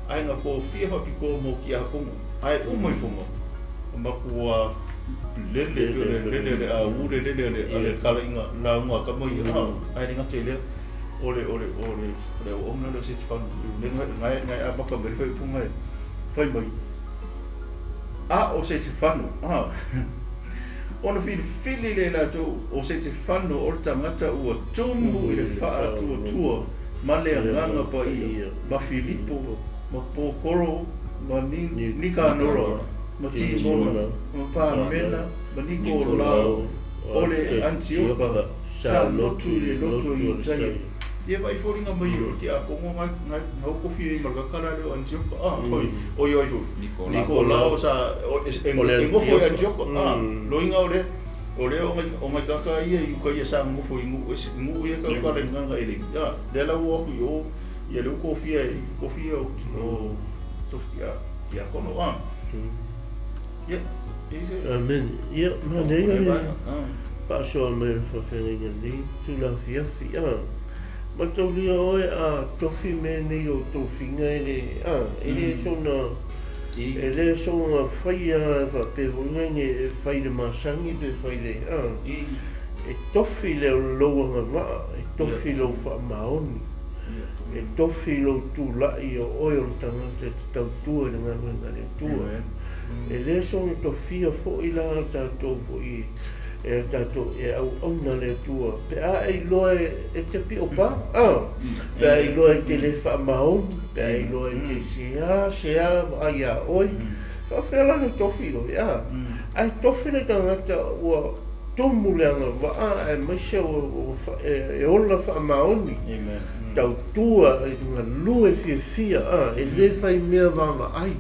ai nga ko fia fa pikoa mo ki a kongo ai o mo fongo ma kua lele lele le a u le lele le kala inga la unga ka mo ia ai nga tele ole ole ole le o na le sit fan le ngai ngai a ba ka me fai punga fai mai a o se fano a ona filifili le latou o se te fano o le tagata ua tumu i le faatuatua ma le agaga paia ma Filipo ma Pokoro ma Nikanora ma Timona ma Pamena ma Nikolao o le Antioka sa lotu i le lotu i Itaia. Ia vai foringa mai o te a kongo ngai ngai ngau kofi i malakala le o Antioka o oi oi Nikolao sa e ngofo i Antioka loinga o le o ngai kaka ia i uka ia sa ngofo i ngu ia ka kala nganga ele le la o ku o ia le kofi kofi o tofi a kono ia amen ia ma nei pa so me fa fenga ni tu la fia fia ma taulia oe a tofi me nei o tofinga ele ele sona ele sona faia fa pe honga ni fai le masangi pe fai le e tofi le loanga va e tofi lo fa maoni e tofi lo tulai o oe o tangata te tautua le ngā le tua e le sona tofia foi la tatou foi e tatou e au auna le tua pe a e loa e te pio pa pe a e loa e te le whaamaoni pe a e loa e te sea ai a oi whawhea lana tofi loi ai tofi le tangata ua tumu le anga waa e maise e ola whaamaoni tautua e ngā lue fiafia e le whai mea wawa ai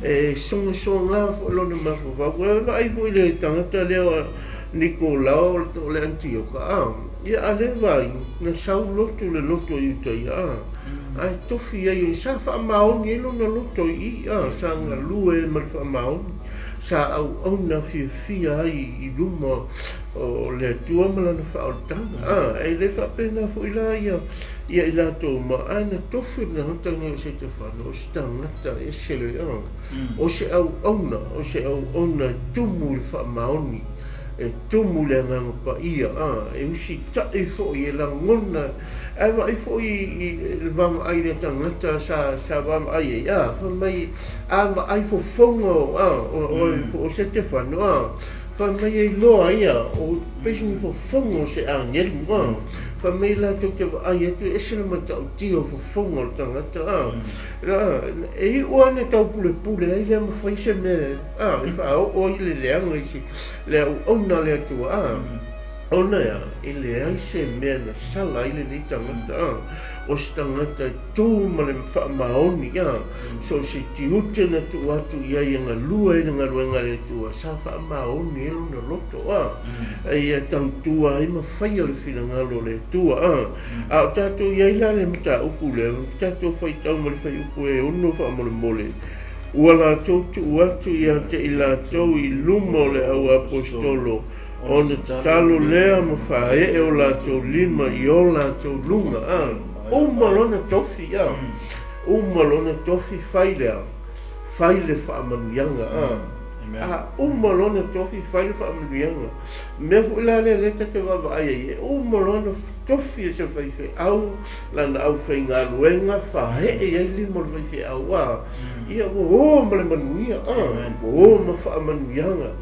e songa songa fo lona mafofau e vaai foi le tagata lea Nikolao o le Antioka ia a le vai na sau lotu le loto i uta ia ai tofi ai sa faamaoni ai lona loto i sa galue ma le faamaoni sa auauna fiafia ai i luma o le Atua ma lana faaolataga e le faapena foi la ia ia i latou ma ae na tofi le tagata o se tefano o se tagata ese le o se auauna o se auauna e tumu i le faamaoni e tumu le agaga paia e usitaʻi foʻi e lagona ae vaai foʻi i le vavaai le tagata sa vavaai ai faimai a vaai fofoga o se tefano faimai ai loa ia o pesini fofoga o se agelu Fai mai latou te vaai atu e ese le matautia o fofoga o le tagata a. E iu lava ina taupulepule ai lea ma fai se mea a, e faaoo ai le leaga i se le auauna a le Atua a. Ona e a, e leai se mea na sala ai lenei tagata a. O se tagata e tu ma le faamaoni a. So o se tiute na tuu atu i ai e galue ai le galuega a le Atua, sa faamaoni ai lona loto a. Ia tautua ai ma faia le finagalo o le Atua a. A o tatou i ai la le mataupu lea, ua tatou faitau ma le fuaiupu e 6 faamolemole, ua latou tuu atu ia te i latou i luma o le auaposetolo, ona tatalo lea ma faaee o latou lima i o latou luga a. Uma lona tofi a. Uma lona tofi fai lea, fai le faamanuiaga a. A uma lona tofi fai le faamanuiaga. Mea foi la lea lea ta te vaavaai ai, e uma lona tofi e se faifeau, lana aufaigaluega, faaee ai lima o le faifeau a. Ia ua o ma le manuia a, ua o ma faamanuiaga,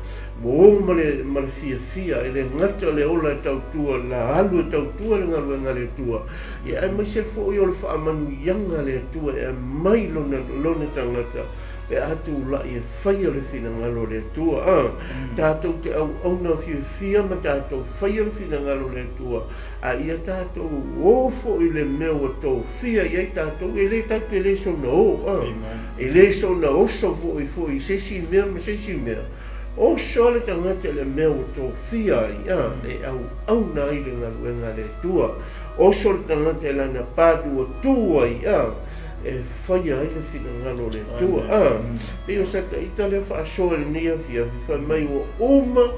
ua o ma le ma le fiafia, e le gata le ola e tautua, la alu e tautua le galuega a le Atua, ia aemaise foi o le faamanuiaga a le Atua e aumai lona lona tagata pe a tulai e faia le finagalo o le Atua. A, tatou te auauna fiafia ma tatou faia le finagalo o le Atua, a ia tatou o foi i le mea ua tofia i ai tatou, e le tatou te le soona o, a, e le soona oso foi foi i se isi mea ma se isi mea. Oso le tagata i le mea ua tofia ai, a, e auauna ai le galuega a le Atua. Oso le tagata i lana padu ua tu ai, a, e faia ai le finagalo o le Atua. A, pei o Sataita lea faasoa i lenei afiafi, fai mai ua uma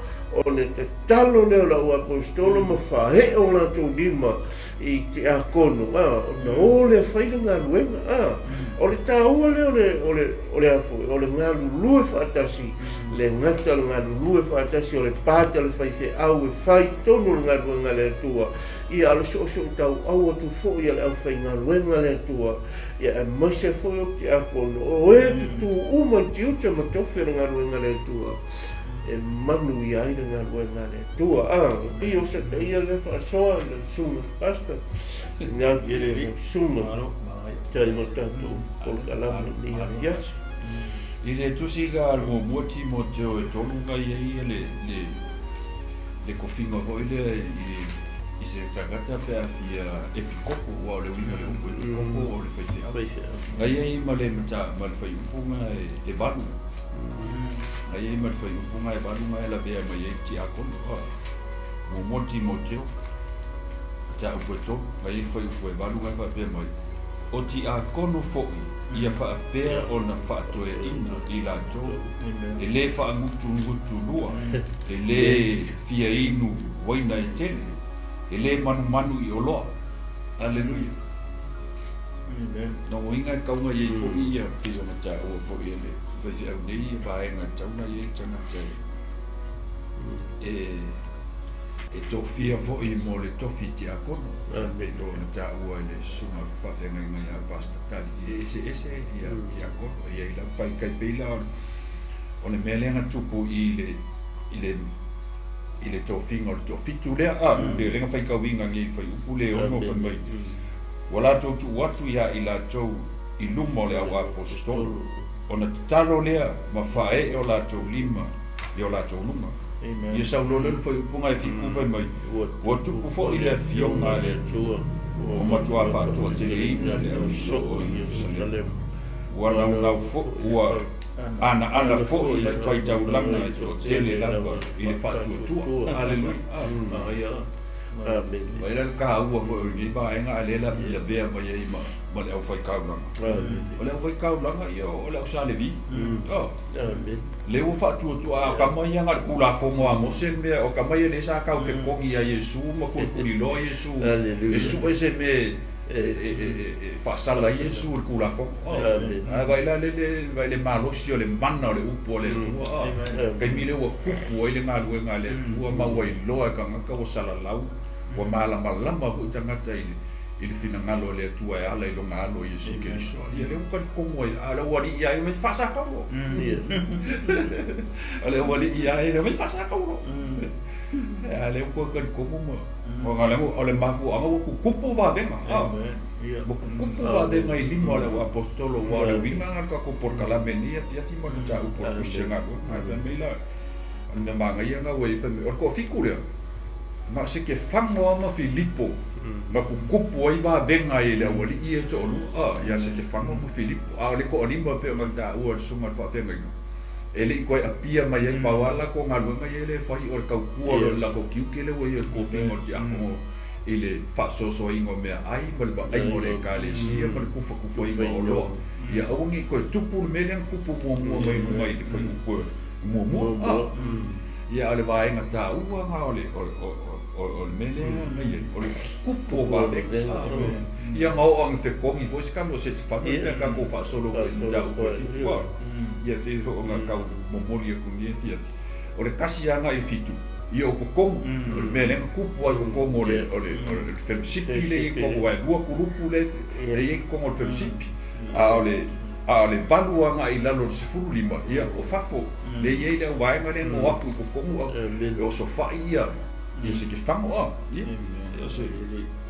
ona tatalo lea o lau aposetolo ma faaee o latou lima i tiakono, a, ona o lea fai le galuega. A, o le taua lea o le, o le, o le a foi, o le galulue faatasi, le gata o le galulue faatasi o le pata o le faifeau e fai tonu le galuega a le Atua. Ia, a o le soosootauau atu foi a le aufaigaluega a le Atua, ia aemaise foi o tiakono, o e tutū uma i tiute ma tofi o le galuega a le Atua, e manuia ai le galuega a le Atua. A, pei o Sataia lea faasoa i le susuga pastor, ina atu i le susuga, tai ma tatou polokalame i lenei afiafi. I le tusi la a le muamua Timoteo e tolu na i ai le, le, le tofiga foi lea i i se tagata pe a fia epikopo, aua o le uiga o le upu epikopo o le faifeau. Na i ai ma le mata ma le fuaiupu na e 8. Na i ai ma le fuaiupu na e 8 na e lavea mai ai tiakono. Muamua Timoteo mataupu e 3, na i ai le fuaiupu e 8 na e faapea mai, o tiakono foi ia faapea ona faatoeaina i latou e lē faagutugutulua, e lē fia inu uaina e tele, e lē manumanu i oloa. Aleluia. No uiga e tau na i ai foi ia pei ona taua foi e le faifeau nei ia vaega e tau na i ai le tagata e tofia foi mo le tofi tiakono. Pei foi ona taua i le susuga faafeagaiga ia Pastor Tali, e eseese ia tiakono, e i ai lava pai tai pei la o le mea lea na tupu i le i le i le tofiga o le toafitu lea, a, le lea na faitauina nei fuaiupu le 6 fai mai, ua latou tuu atu ia i latou i luma o le auaposetolo, ona tatalo lea ma faaee o latou lima i o latou luga. Ia sauloa lea le fuaiupu na e 7 fai mai, ua tupu foi le afioga a le Atua, ua matuā faatoateleina le au soo i Ierusalema, ua naunau foi, ua anaana foi le faitaulaga e toatele lava i le faatuatua. Aleluia. Vai la le taua foi o lenei vaega a lea la lavea mai ai ma le aufaitaulaga. O le aufaitaulaga ia o le au Sa Levi. Le ua faatuatua a o tama ia na o le Tulafono a Mose le mea, o tama ia lea sa tau fetogi ia Iesu ma kulikuliloa Iesu e sue se mea e faasala ai Iesu i le Tulafono. Ae vaai la lele, vaai le malosi o le mana o le upu a le Atua. Taimi lea ua tupu ai le galuega a le Atua ma ua iloa e tagata ua salalau, ua malamalama foi tagata i le finagalo o le Atua e ala i lona alo Iesu Keriso. Ia lea ua talitonu ai, a o le aualii ia e faasakaulo. O le aualii ia e faasakaulo. A lea ua talitonu ma O ngalengo o le mafu anga ua kukupu vavenga. Ua kukupu vavenga i lima o le au apostolo ua o le uiga ga le takou polokalame nei afiafi ma le mataupu o le tusi galuega. Ae fai mai la o le mea magaia ga ua i ai fai mai o le toafitu lea na o se Kefano lava ma Filipo na kukupu ai vavega i le aualii ia e toalua ia Setefano ma Filipo. A o le toalima e pei ona taua e le susuga i le faafeagaiga e le i toe apia mai ai pau lava le latou galuega ia lea e fai o le tautua loa i le latou tiute lea ua i ai o le tofiga o le tiakono i le faasoasoaina o meaai ma le vaaiga o le ekalesia ma le tufatufaina o oloa ia aua ne i toe tupu le mea lea na tupu muamua mai luga i le fuaiupu muamua. Ia a o le vaega taua lena o le o le mea lea na i ai o le tupu o vavega. Ia ma oo ina fetogi foi se tama o Setefano pe a tatou faasolo i le mataupu e 7. Ia pei foi ona tau momoli atu i lenei afiafi o le tasi lava i le 7 ia o totonu o le mea lea na tupu ai i totonu o le felosipi lea e i ai i totonu aua e lua kulupu lea e i ai i totonu o le felosipi. A o le 8 agai i lalo o le 15 ia o fafo lea e i ai le auvaega lea na o atu i totonu e osofai ia Setefano. Ia o se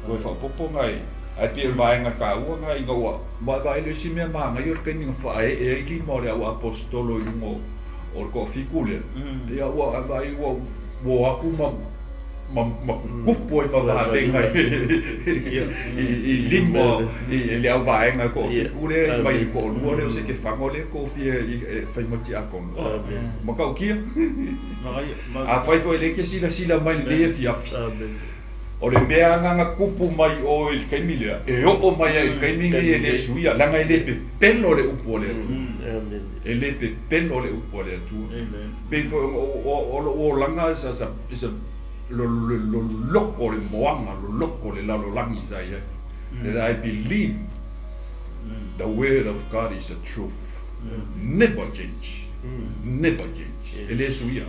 toe faaopoopo na ae pei o le vaega taua na ina ua vaevae le isi mea manaia o le taimi na faaee ai lima o le au apostolo i luga o le toafitu lea ia ua vaai ua o atu ma kukupu ai ma vavega i lima i le auvaega toafitu lea mai le toalua lea o Setefano lea tofia e fai ma tiakono. Matautia afai foi lea e te silasila mai i lenei afiafi o le mea aga na tupu mai o i le taimi lea e oo mai ai i le taimi lenei e le suia leaga e le pepelo le upu o le Atua. E le pepelo le upu a le Atua. Pei foi o lou olaga sa loloko le moaga loloko le lalolagi sa i ai. That I believe the word of God is the truth. Never change. Never change. E le suia.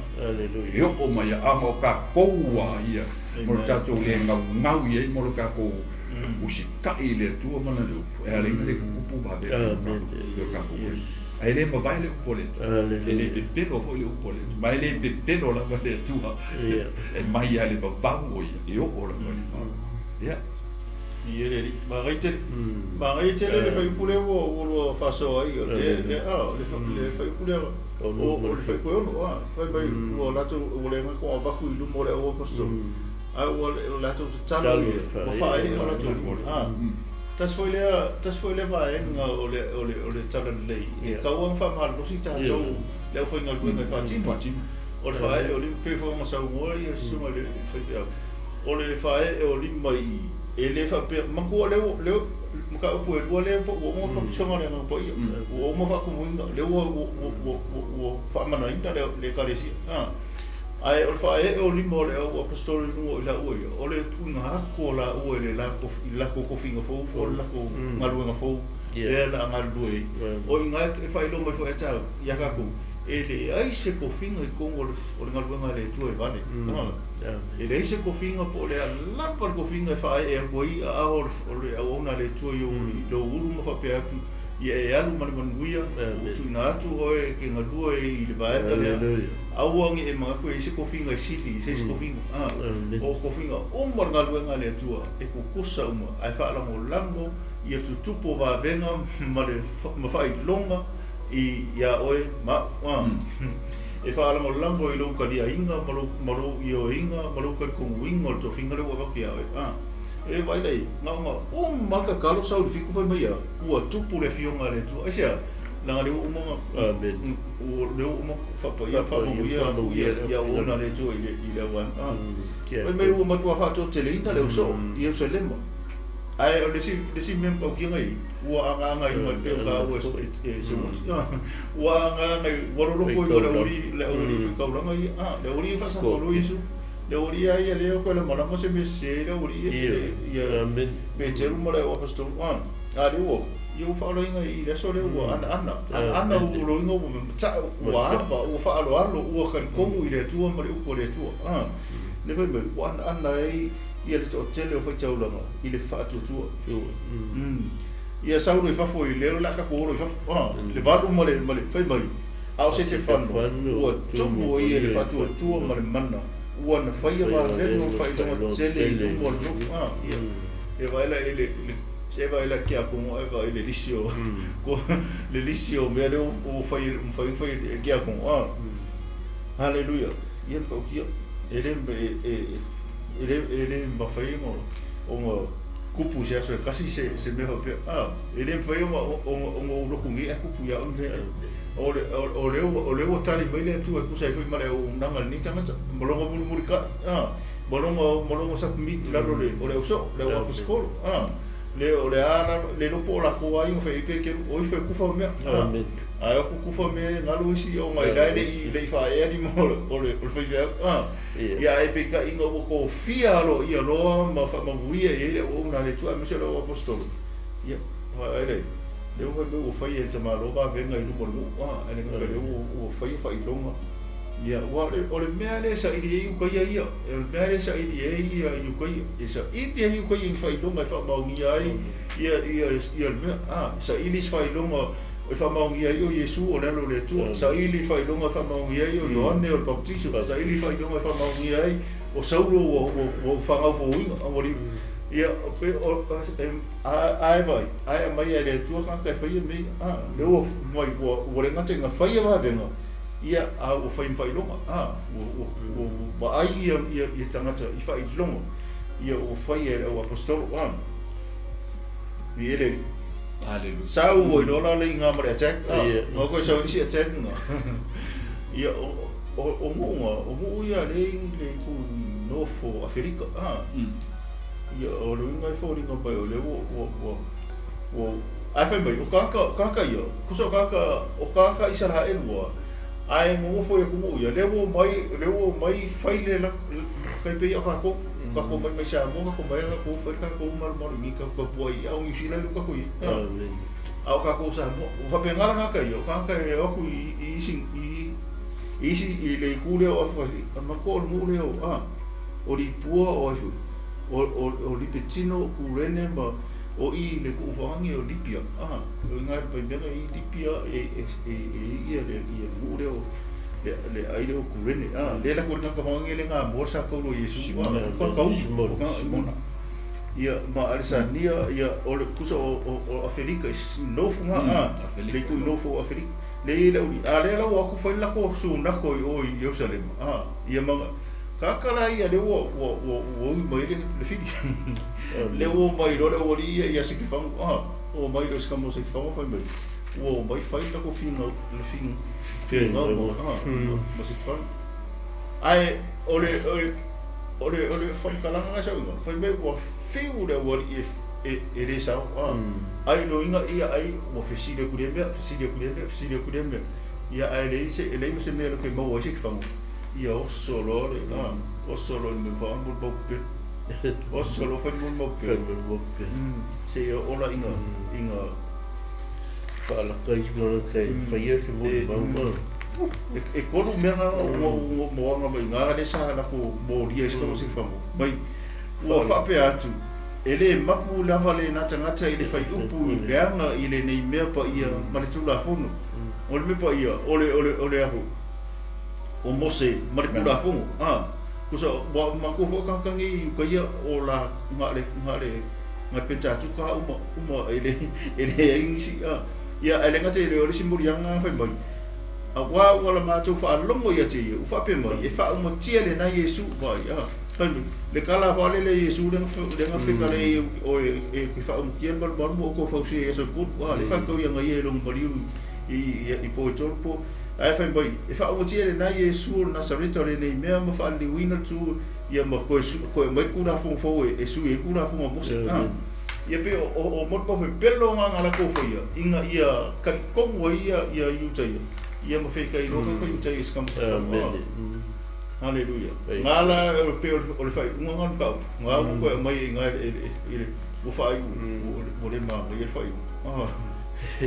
E oo mai aga o tatou a ia mo le tatou le gaugau i ai mo le tatou usitai i le Atua ma lana upu e ala ai ona le kukupu vavega i o tatou ae le mavae le upu o le Atua. E le pepelo foi le upu o le Atua ma e le pepelo lava le Atua e mai lava i le vavau o ia e oo lava i le fao. Ia Ia le alii. Magaia tele le fuaiupu lea ua lua faasoa ai. O le fuaiupu lea o le fuaiupu e 6, fai mai ua latou ua le agaga avatu i luma o le au apostolo ae ua latou tatalo ua faaee o latou lima. Tasi foi lea vaega o le talalelei e tatau ona faamalolosi tatou le aufaigaluega e faatino. O le faaee o lima pei foi ona saunoa ia susuga i le faifeau. O le faaee o lima i e le faapea matua lea mataupu e lua lea ua uma papisoga le Agaga Paia ua uma faatumuina lea ua faamanaina le ekalesia. Ae o le faaee o lima o le au apostolo i luga o i laua ia o le tuuina atu o laua i le latou tofiga fou po o le latou galuega fou lea o le a galulue ai. O i ina e faailoa mai foi ia tatou e leai se tofiga i totonu o le galuega a le Atua e vale. E leai se tofiga po o le a lava le tofiga e faaee atu ai aao o le auauna a le Atua i lou ulu ma faapea atu ia e alu ma le manuia ua tuuina atu oe e te galue i le vaega lea. Aua ne i e manatu e i ai se tofiga e sili i se isi tofiga. O tofiga uma o le galuega a le Atua e tutusa uma ae faalagolago ia tutupu o vavega ma faailoga ia oe ma au. E faalagolago i lou taliaiga ma lou ioeiga ma lou talitonuiga o le tofiga lea ua avatu ia oe. E vaai la i ai, na ona uma lava le tatalo sau i le 7 fai mai ia, ua tupu le afioga a le Atua. Aisea? Leaga lea ua uma ona faapaia ma faamanuia atu ia auauna a le Atua i le auvaega. Fai mai ua matua faatoateleina le ausoo i Ierusalema. Ae o le isi mea matautia i ai, ua agaaga i mai pei o taua e se uati. Ua agaaga ua loloko ai ma le aualii faitaulaga ia. Le aualii e faasapalua Iesu. Le aualii lava ia lea o toe lamalama se mea sese ai le aualii ia Peteru ma le au apostolo. A lea ua ia ua faaoloina i le aso lea ua anaana. Anaana ua loiga ua mataa ua ava ua faaaloalo ua talitonu i le Atua ma le upu a le Atua. Le fai mai ua anaana ai ia le toatele o faitaulaga i le faatuatua. Ia Saulo i fafo i lea o le a tatou olo i fafo. Le 8 ma le fai mai a o Setefano ua tumu ai ia le faatuatua ma le mana ua na faia valega ma faailoga tele i luma o le nuu ia e vaai la i le se vaai la kia kongo e vaai le lisi o le lisi o mea lea ua fai fai e kia kongo haleluia ia le paukia e le mafai ona kupu se aso e kasi se mea faapea e le mafai ona ou lokugia e kupu ia au o le ua tali mai le Atua e tusa ai foi ma le auaunaga a lenei tagata ma loga mulimulikai ma loga submit i lalo o le ausoo le au aposetolo le o le a le lopo o lakou aiga faiai pe kelu o ifo e kufa mea ae o kukufa mea galu isi ona i lae le i faaea lima o le faifeau ia ae peitaʻiga ua kofia aloaia loa ma faamanuia i ai le auauna a le Atua aemaise o le au aposetolo ia faaae le ua fai ua fai e le tamālō vavega i luma o le nuu ae le gata lea ua faia faailoga ia ua o le mea lea saili ai ukaia ia o le mea lea saili ai ia ukaia e saili ai ukaia i faailoga e faamaogia ai ia le mea saili se faailoga e faamaogia ai o Iesu o le alo o le Atua saili faailoga e faamaogia ai o Ioane o le Bautiso saili faailoga e faamaogia ai o Saulo ua fagaufouina ia ae vai ae aumai e le Atua tagata e faia mea lea ua mai ua le gata ina faia vavega ia a ua fai ma faailoga ua vaai ia tagata i faailoga ia ua faia e le au aposetolo i ele haleluia sau ua iloa la le iga ma le attack nga koe sau isi attack nga ia o nuuga o nuu ia le le itu nofo Aferika ia o le uiga e foliga mai o lea ua ae fai mai o kāka ia kusa o kāka Isaraelu ua ae gogofo ia atunuu ia lea ua mai fai le kai pei o kākou kākou mai mai Samoa kākou mai kākou fai kākou malumalu i kākou kapuaʻi a o Niu Sila lea kākou i a o kākou Samoa ua faapegala kāka ia o kāka e o aku i isi i le itu lea o Aferika ma ko o le nuu lea o Lipua o ai foi o Lipetino o Kurene ma o i le kuufaagi o Lipia o inga e paimega i Lipia e ia le nuu lea o le ai le o Kurene le la ko le kakafaagi le ngā moa sa kaulo Iesu kakau Simona ia ma Alessania ia o le kusa o Aferika i nofunga le ku nofo o Aferika le le a le la ua aku fai lako sunako i o i Jerusalema ia ma kakala ia le ua ui mai le fili le ua mai lo le ua li ia ia se ki fangu o mai lo se ka mo se ki fangu fai mai ua mai fai lako finga le finga ma se fangu ai o le whaikalanga ngai sauga fai mai ua fiu le ua li e le sau ai lo inga ia ai ua fesili ku le mea fesili ku le mea fesili ku le mea ia ai le se e le se mea lo ke mau ai se ki fangu ia o solo le o solo le fa mo mo pe o solo fa mo mo pe se ia ola inga inga fa la kai se kai fa ia se mo mo e kolu mea ngā o moanga mai ngā le sa la ko moria i se se fa mai ua faapea atu e le mapu lava le nā tangata i le whai upu i leanga i le nei mea pa ia ma le tulafono o le mea pa ia o le aho o Mose ma le kulafono kusa wa mako fo kankangi i ukaia o la ngā le pentatuka uma e le ingisi ia e le ngata i le o le simurianga whai mai a wā ua la mātou whaalongo ia te ia u whape mai e whaaumatia le na Iesu vai fai mai le kala whaale le Iesu lenga wheka le o e whaaumatia malu malu mo o ko whausia ia sa kuru le whakau ia ngai e longa mariu i po e tolu po ae fai mai e whaaumatia le na Iesu o Nasareta o le nei mea ma whaaliliuina tu ia ma koe mai kura fongfou e sui e kura fonga Mose ia pe o motu pe pelo ngā ngā lako whaia inga ia karikongu ia ia iuta ia ia ma whaika i roka ka iuta ia skama haleluia ngā la pe o le whai unga ngā kau ngā uku koe mai i ngā e le ua whai ua le maa ngai e le whai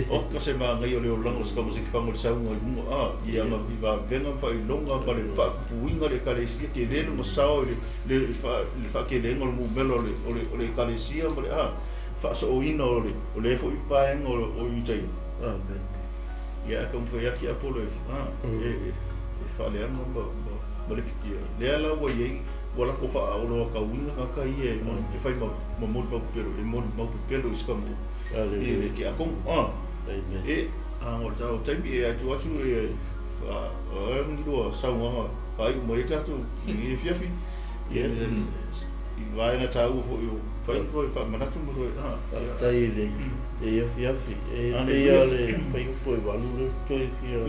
o ka se maa ngai o le o langa o skama se ki whango le saunga i munga ia nga viva venga whai longa pa le whaakupuinga le ekalesia ke lelu ma sao i le whakelenga o le mumelo o le ekalesia ma le whaasooina o le fo i paenga o iuta ia. Amen. Ia ka mwhai aki Apollo e whaleanga ma Ma le pikia. Lea la ua iai ua lako faaoloa kauiga tagata ia e fai ma ma molimau pepelo e molimau pepelo i se ka i le tiakono a. E a o le taimi e atu atu e ni lua saunoaga faaiu mai ai tatou i lenei afiafi i vaega taua foi o fai foi faamanatu ma foi. Faafetai i lenei afiafi. E pei lava le fuaiupu e 8 lea ou te toe fia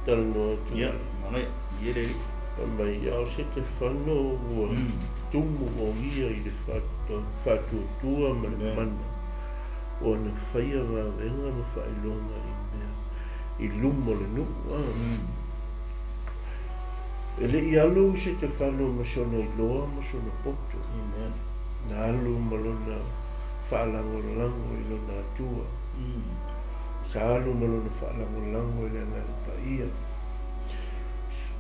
talanoa atu. Ia, manaia, i ele. Fai mai, a o Setefano ua tumu o ia i le faatuatua ma le mana, ua na faia vavega ma faailoga i mea i luma o le nuu. E le i alu Setefano ma sona iloa ma sona poto. Na alu ma lona faalagolago i lona Atua. Sa alu ma lona faalagolago i le Agaga Paia.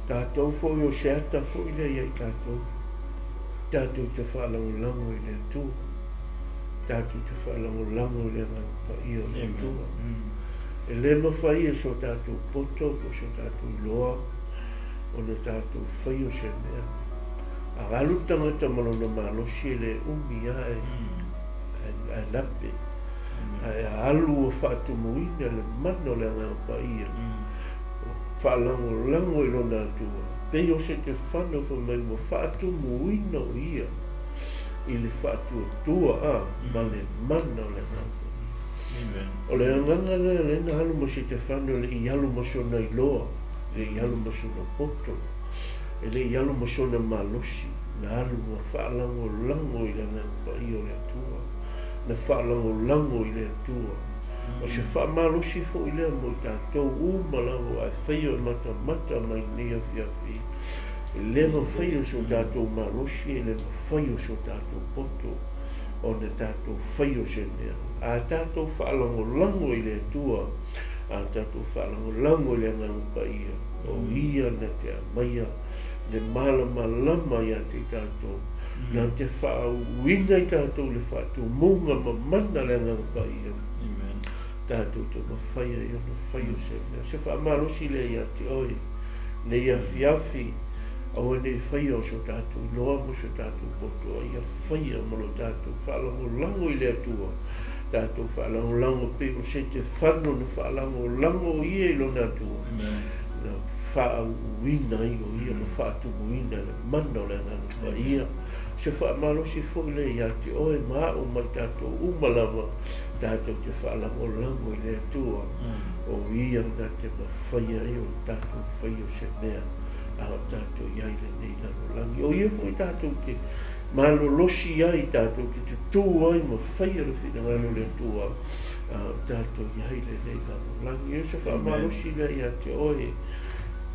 Tatou foi o se ata foi lea ia i tatou. Tatou te faalagolago i le Atua. Tatou te faalagolago i le Agaga Paia o le Atua. E le mafai e so tatou poto po o so tatou iloa ona tatou faia o se mea. A alu le tagata ma lona malosi e le umi lava ae lape. Ae a alu ua faatumuina le mana o le Agaga Paia, faalagolago i lona Atua, pei o Setefano fai mai ua faatumuina o ia i le faatuatua a ma le mana o le Agaga Paia. O le agaga lea lea na alu ma Setefano e le i alu ma sona iloa, e le i alu ma sona poto, e le i alu ma sona malosi, na alu ma faalagolago i le Agaga Paia o le Atua, na faalagolago i le Atua. O se faamalosi foi lea mo i tatou uma lava ae faia o matamata mai lenei afiafi. E le mafai o so tatou malosi, e le mafai o so tatou poto ona tatou faia o se mea. A tatou faalagolago i le Atua, a tatou faalagolago i le Agaga Paia, o ia na te aumaia le malamalama ia te i tatou, na te faauuina i tatou i le faatumuga ma mana le Agaga Paia. Tatou te mafai ai ona fai o se mea. Se faamalosi lea ia te oe, nei afiafi, aua ne i faia o so tatou iloa ma so tatou poto, a ia faia ma lo tatou faalagolago i le Atua. Tatou faalagolago pei o Setefano na faalagolago ia i lona Atua. Na faauuina ai o ia ma faatumuina le mana o le Agaga Paia. Se faamalosi foi lea ia te oe ma a'u ma i tatou uma lava, tatou te faalagolago i le Atua, o ia na te mafai ai o tatou faia o se mea a o tatou iai lenei lalolagi. O ia foi tatou te malolosi ai, tatou te tutū ai ma faia le finagalo o le Atua, a o tatou iai lenei lalolagi. O se faamalosi lea ia te oe,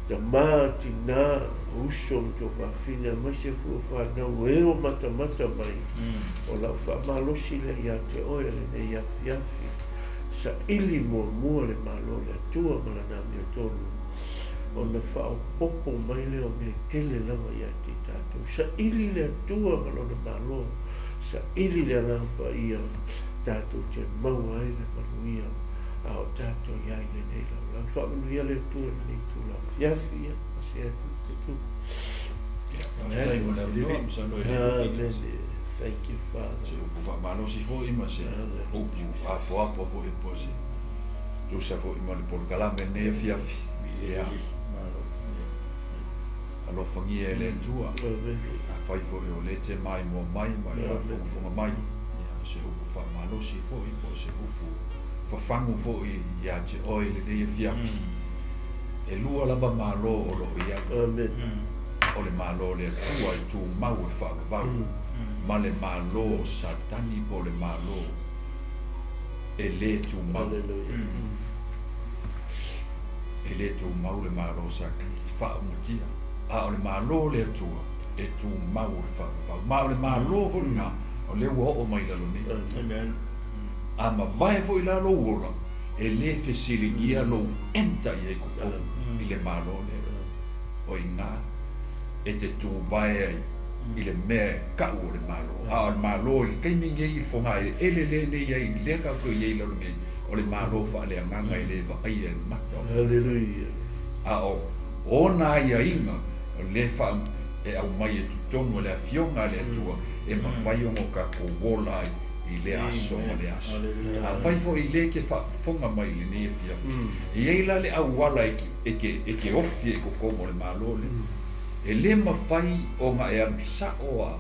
tamā, tinā, uso ma tuafafine, aemaise foi o fanau e o matamata mai, o lau faamalosi lea ia te oe lenei afiafi. Saili muamua le Malo o le Atua ma lana amiotonu, ona faaopoopo mai lea o mea tele lava ia te i tatou. Saili le Atua ma lona Malo, saili le Agaga Paia, tatou te maua ai le manuia a o tatou iai lenei lalolagi. Faamanuia le Atua i lenei itula afiafi, ia pasia atu te tu. Faafetai mo le avanoa, masalo e le Amen. Thank you, Father. Se upu faamalosi foi ma se upu apoapo foi po o se tusa foi ma le polokalame lenei afiafi. Ia alofagia e le Atua. Afai foi o lē te maimoa mai ma le faafogafoga mai, ia o se upu faamalosi foi po o se upu fafagu foi iā te oe lenei afiafi. E lua lava Malo o loo i ai. Amen. O le Malo o le Atua e tumau e faavavau, ma le malo o Satani po o le malo e lē tumau. E lē tumau le malo o Satani, e faaumatia, a o le Malo o le Atua e tumau e faavavau. Ma o le malo foi lenā o lea ua oo mai lalo nei. Amen. A mavae foi la lou ola, e lē fesiligia lou enta i ai totonu i le Malo lea. O i ina e te tuvae ai i le mea e ka'u o le malo. A o le malo i le taimi lenei i le fogaeleele lea nei ai lea tatou i ai lalo nei, o le malo faaleagaga e lē vaaia e le mata o. Hallelujah. A o ona aiaiga O lē faa e aumai e totonu o le afioga a le Atua e mafai ona o tatou ola ai i lea aso ma lea aso. Afai foi lē ke faafofoga mai i lenei afiafi, e iai la le auala e ke ofi ai i totonu o le Malo lea. E lē mafai ona e alu sa'o a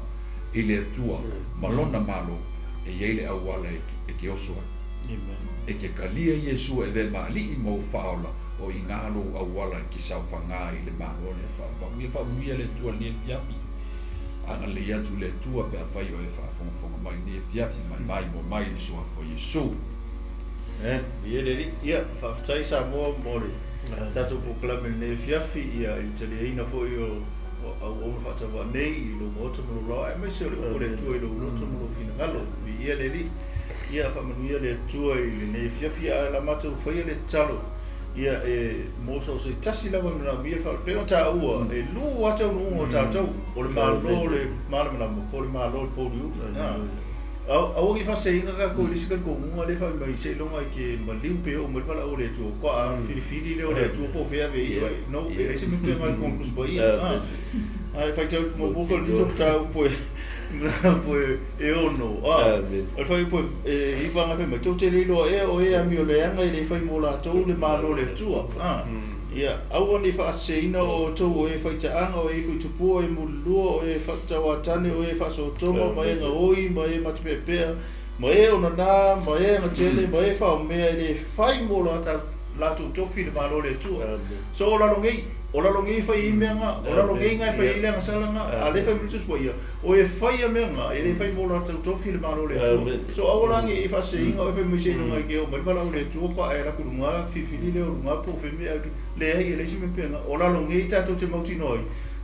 i le Atua ma Lona Malo, e iai le auala e ke oso ai. E ke kalia Iesu e avea ma Alii ma ou Faaola, o igā lou auala e ke saofagā i le Malo lea faavavau. Ia faamanuia le Atua i lenei afiafi. Agalelei atu le Atua pe afai o e faafogafoga mai i lenei afiafi, mai maimoa mai i le Suafa o Iesu. Amen. Ia le Alii. Ia, faafetai Samoa mo le tatou polokalame i lenei afiafi, ia i le taliaina foi o auauna faatauvaa nei i lou maota ma lou laoa, aemaise o le upu a le Atua i lou loto ma lou finagalo. Viia le Alii. Ia faamanuia le Atua i lenei afiafi, ae o le a matou faia le tatalo ia e mo so o se tasi lava e manaomia le pei ona taua e lua lava taunuuga o tatou, o le Malo o le malamalama po o le Malo o le pouliuli. Aua ne i faaseseina tatou i le isi talitonuga lea e fai mai seiloga e te maliu pe oo mai le valaau a le Atua, faatoa filifili lea o le Atua po o fea e ave i ai oe. No, e leai se mea faapena i totonu o le Tusi Paia. Ae faitau atu muamua koe i le Tusi o Mataupu e mataupu e 6, o le fuaiupu e 9 aga fai mai, Tou te le iloa ea o e amioleaga e le fai mo latou le Malo o le Atua. Ia, aua ne i faaseseina o outou o e faitaaga, o e ifo i tupua, o e mulilua, o e tauatane, o e faasootoma, ma e gaoi, ma e matapeapea, ma e onana, ma e agatele, ma e faomea, e le fai mo latou tofi le Malo o le Atua. So o lalo nei, o lalo nei e fai ai mea na, o lalo nei na e fai ai le agasala na, a lea e fai mai le Tusi Paia, o e faia mea na, e le fai mo latou tofi le Malo o le Atua. So aua la ne i faaseseina oe fai mai seiloga e te oo mai le valaau o le Atua faatoa e alu atu i luga filifili lea o luga po o fea mea e Leai, e leai se mea faapena. O lalo nei tatou te mautinoa ai,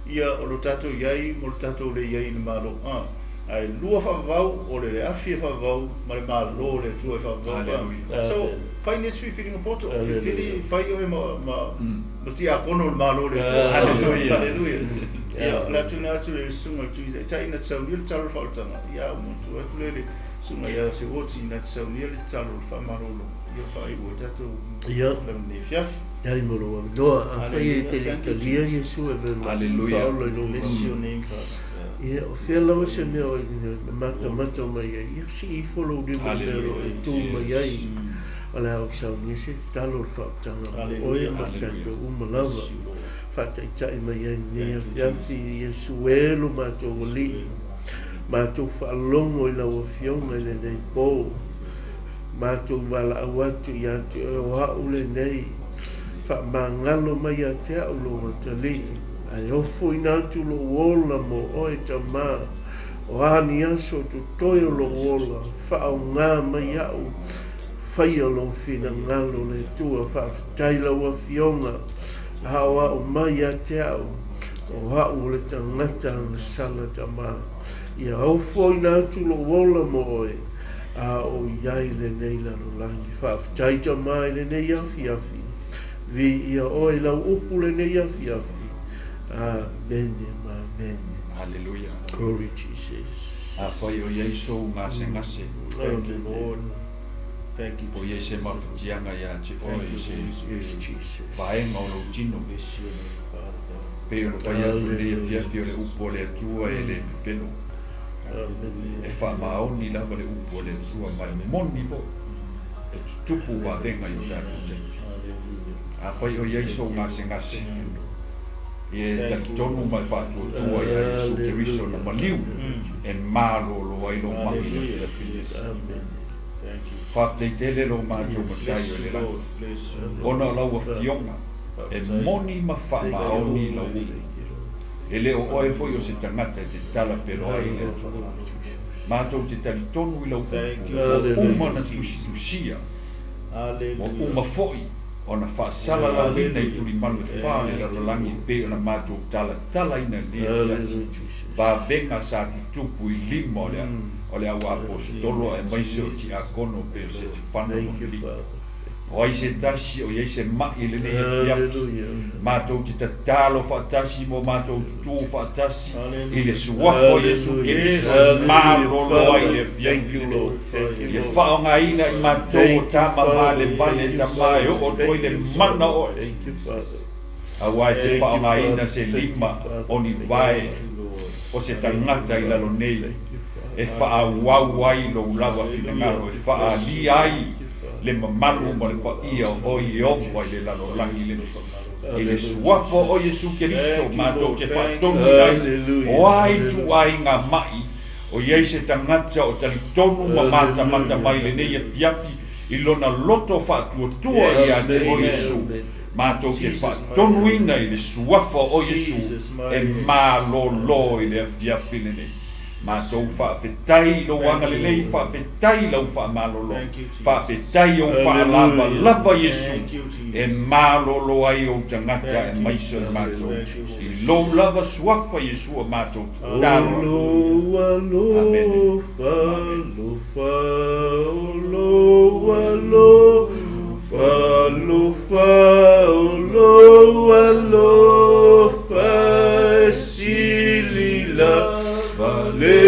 ia o lo tatou i ai ma lo tatou le i ai i le Malo. A, ae lua faavavau, o le afi e faavavau ma le Malo o le Atua e faavavau. A, so, fai nei se filifiliga poto, filifili, fai oe ma, ma, ma tiakono o le Malo o le Atua. Haleluia. Haleluia. Ia, o le a tuuina atu i le susuga i le Tui Taitai na te saunia le tatalo o le faaolataga. Ia, ou manatua atu lea i le susuga ia Seuoti na te saunia le tatalo o le faamalolo. Ia, faaiu ai tatou lenei afiafi. Faafetai mo lou avanoa. Afai e te le i talia Iesu e avea ma Faaola i lou loto, ia, o fea lava se mea o e matamata mai ai, ia sii ifo lou lima i le mea o lo o e tu mai ai. O le a ou saunia se tatalo o le faautaga mo oe ma tatou uma lava. Faataitai mai ai lenei afiafi, Iesu e lo matou Alii, matou faalogo i lau Afioga i lenei po. Matou valaau atu ia te oe o a'u lenei, faamagalo mai ia te a'u lou atalii, ae ofoina atu lou ola mo oe, Tamā, o a ni aso totoe o lou ola, faaogā mai a'u, faia lou finagalo, le Atua, faafetai lau Afioga, aoao mai ia te a'u, o a'u o le tagata agasala, Tamā, ia ofoina atu lou ola mo oe, a o i ai lenei lalolagi. Faafetai Tama i lenei afiafi. Viia oe i lau upu lenei afiafi. Amene ma amene. Haleluia. Glory Jesus. Afai o i ai sou gasegase. Thank you Lord. Thank you Po i ai se mafatiaga ia te oe i se Yes Jesus. vaega o lou tino. Bless your name Father God. Pei ona fai atu i lenei afiafi o le upu a le Atua e le pepelo. E faamaoni lava le upu a le Atua ma e moni foi e tutupu vavega i o tatou taimi. Afai o i ai sou gasegase, ia e talitonu ma e faatuatua ia Iesu Keriso na maliu e malolo ai lou magi i le afiafi. Faafetai tele lo matou Matai o i le lagi, ona o lau Afioga e moni ma faamaoni lau upu. E le o oe foi o se tagata e te tala peloa ai i le Atua. Matou te talitonu i lau upu ua uma ona tusitusia, ua uma foi ona faasalalauina i tulimalu e fa o le lalolagi e pei ona matou talatalaina i lenei afiafi, vavega sa tutupu i lima o le auaposetolo aemaise o tiakono pei o Setefano ma Filipo. O ai se tasi o i ai se ma'i i lenei afiafi, matou te tatalo faatasi mo matou tutū faatasi i le Suafa o Iesu Keriso e malolo ai le afiafi lenei. Ia faaaogaina i matou o tama malevale, tama e oo atu ai le mana o oe. Auā e te faaaogaina se lima o ni vae o se tagata i lalo nei e faaauau ai lou lava finagalo e faaalia ai le mamalu ma le paia o Ieova i le lalolagi lenei. I le suafa o Iesu Keriso matou te faatonuina ai, o a ituaiga mai o i ai se tagata o talitonu ma matamata mai i lenei afiafi i lona loto faatuatua ia te oe Iesu, matou te faatonuina i le suafa o Iesu e malolo i le afiafi lenei. Matou faafetai i lou agalelei, faafetai i lau faamalolo, faafetai i ou faalavalava Iesu e malolo ai ou tagata aemaise o matou. I lou lava suafa Iesu a matou tatalo atu. Amene. Amene.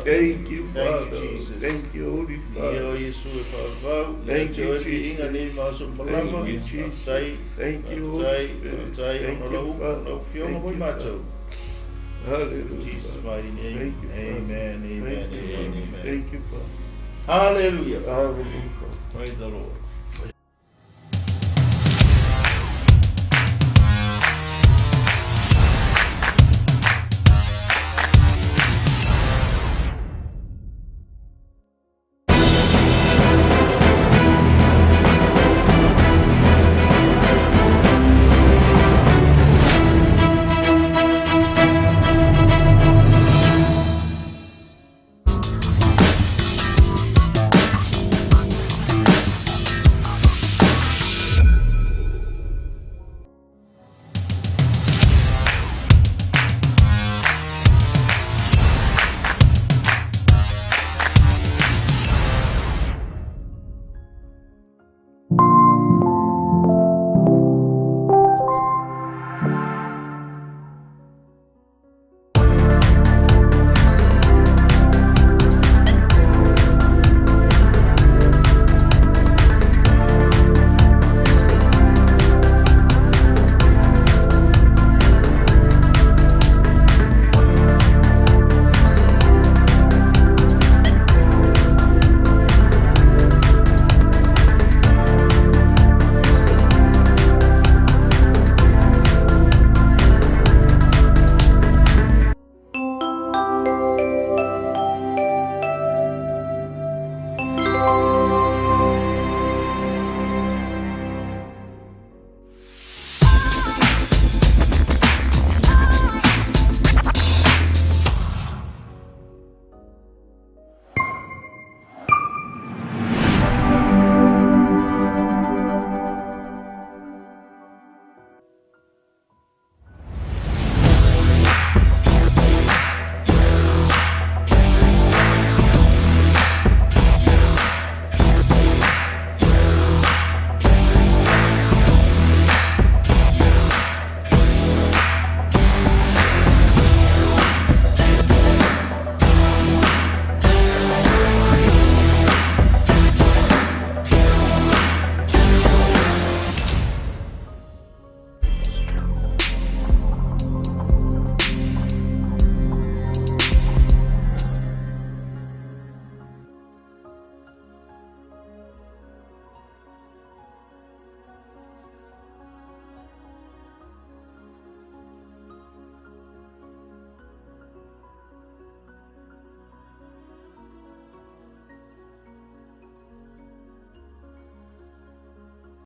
Thank you, Father. Thank you, Holy Father. Thank you, Jesus. Thank you, Jesus. Thank you, Holy Spirit. Thank you, Father. Thank you, Father. Hallelujah. Jesus' mighty name. Thank you, Father. Amen. Amen. Thank you, Amen. Father. Amen. Thank you, Father. Hallelujah. Hallelujah. Praise the Lord.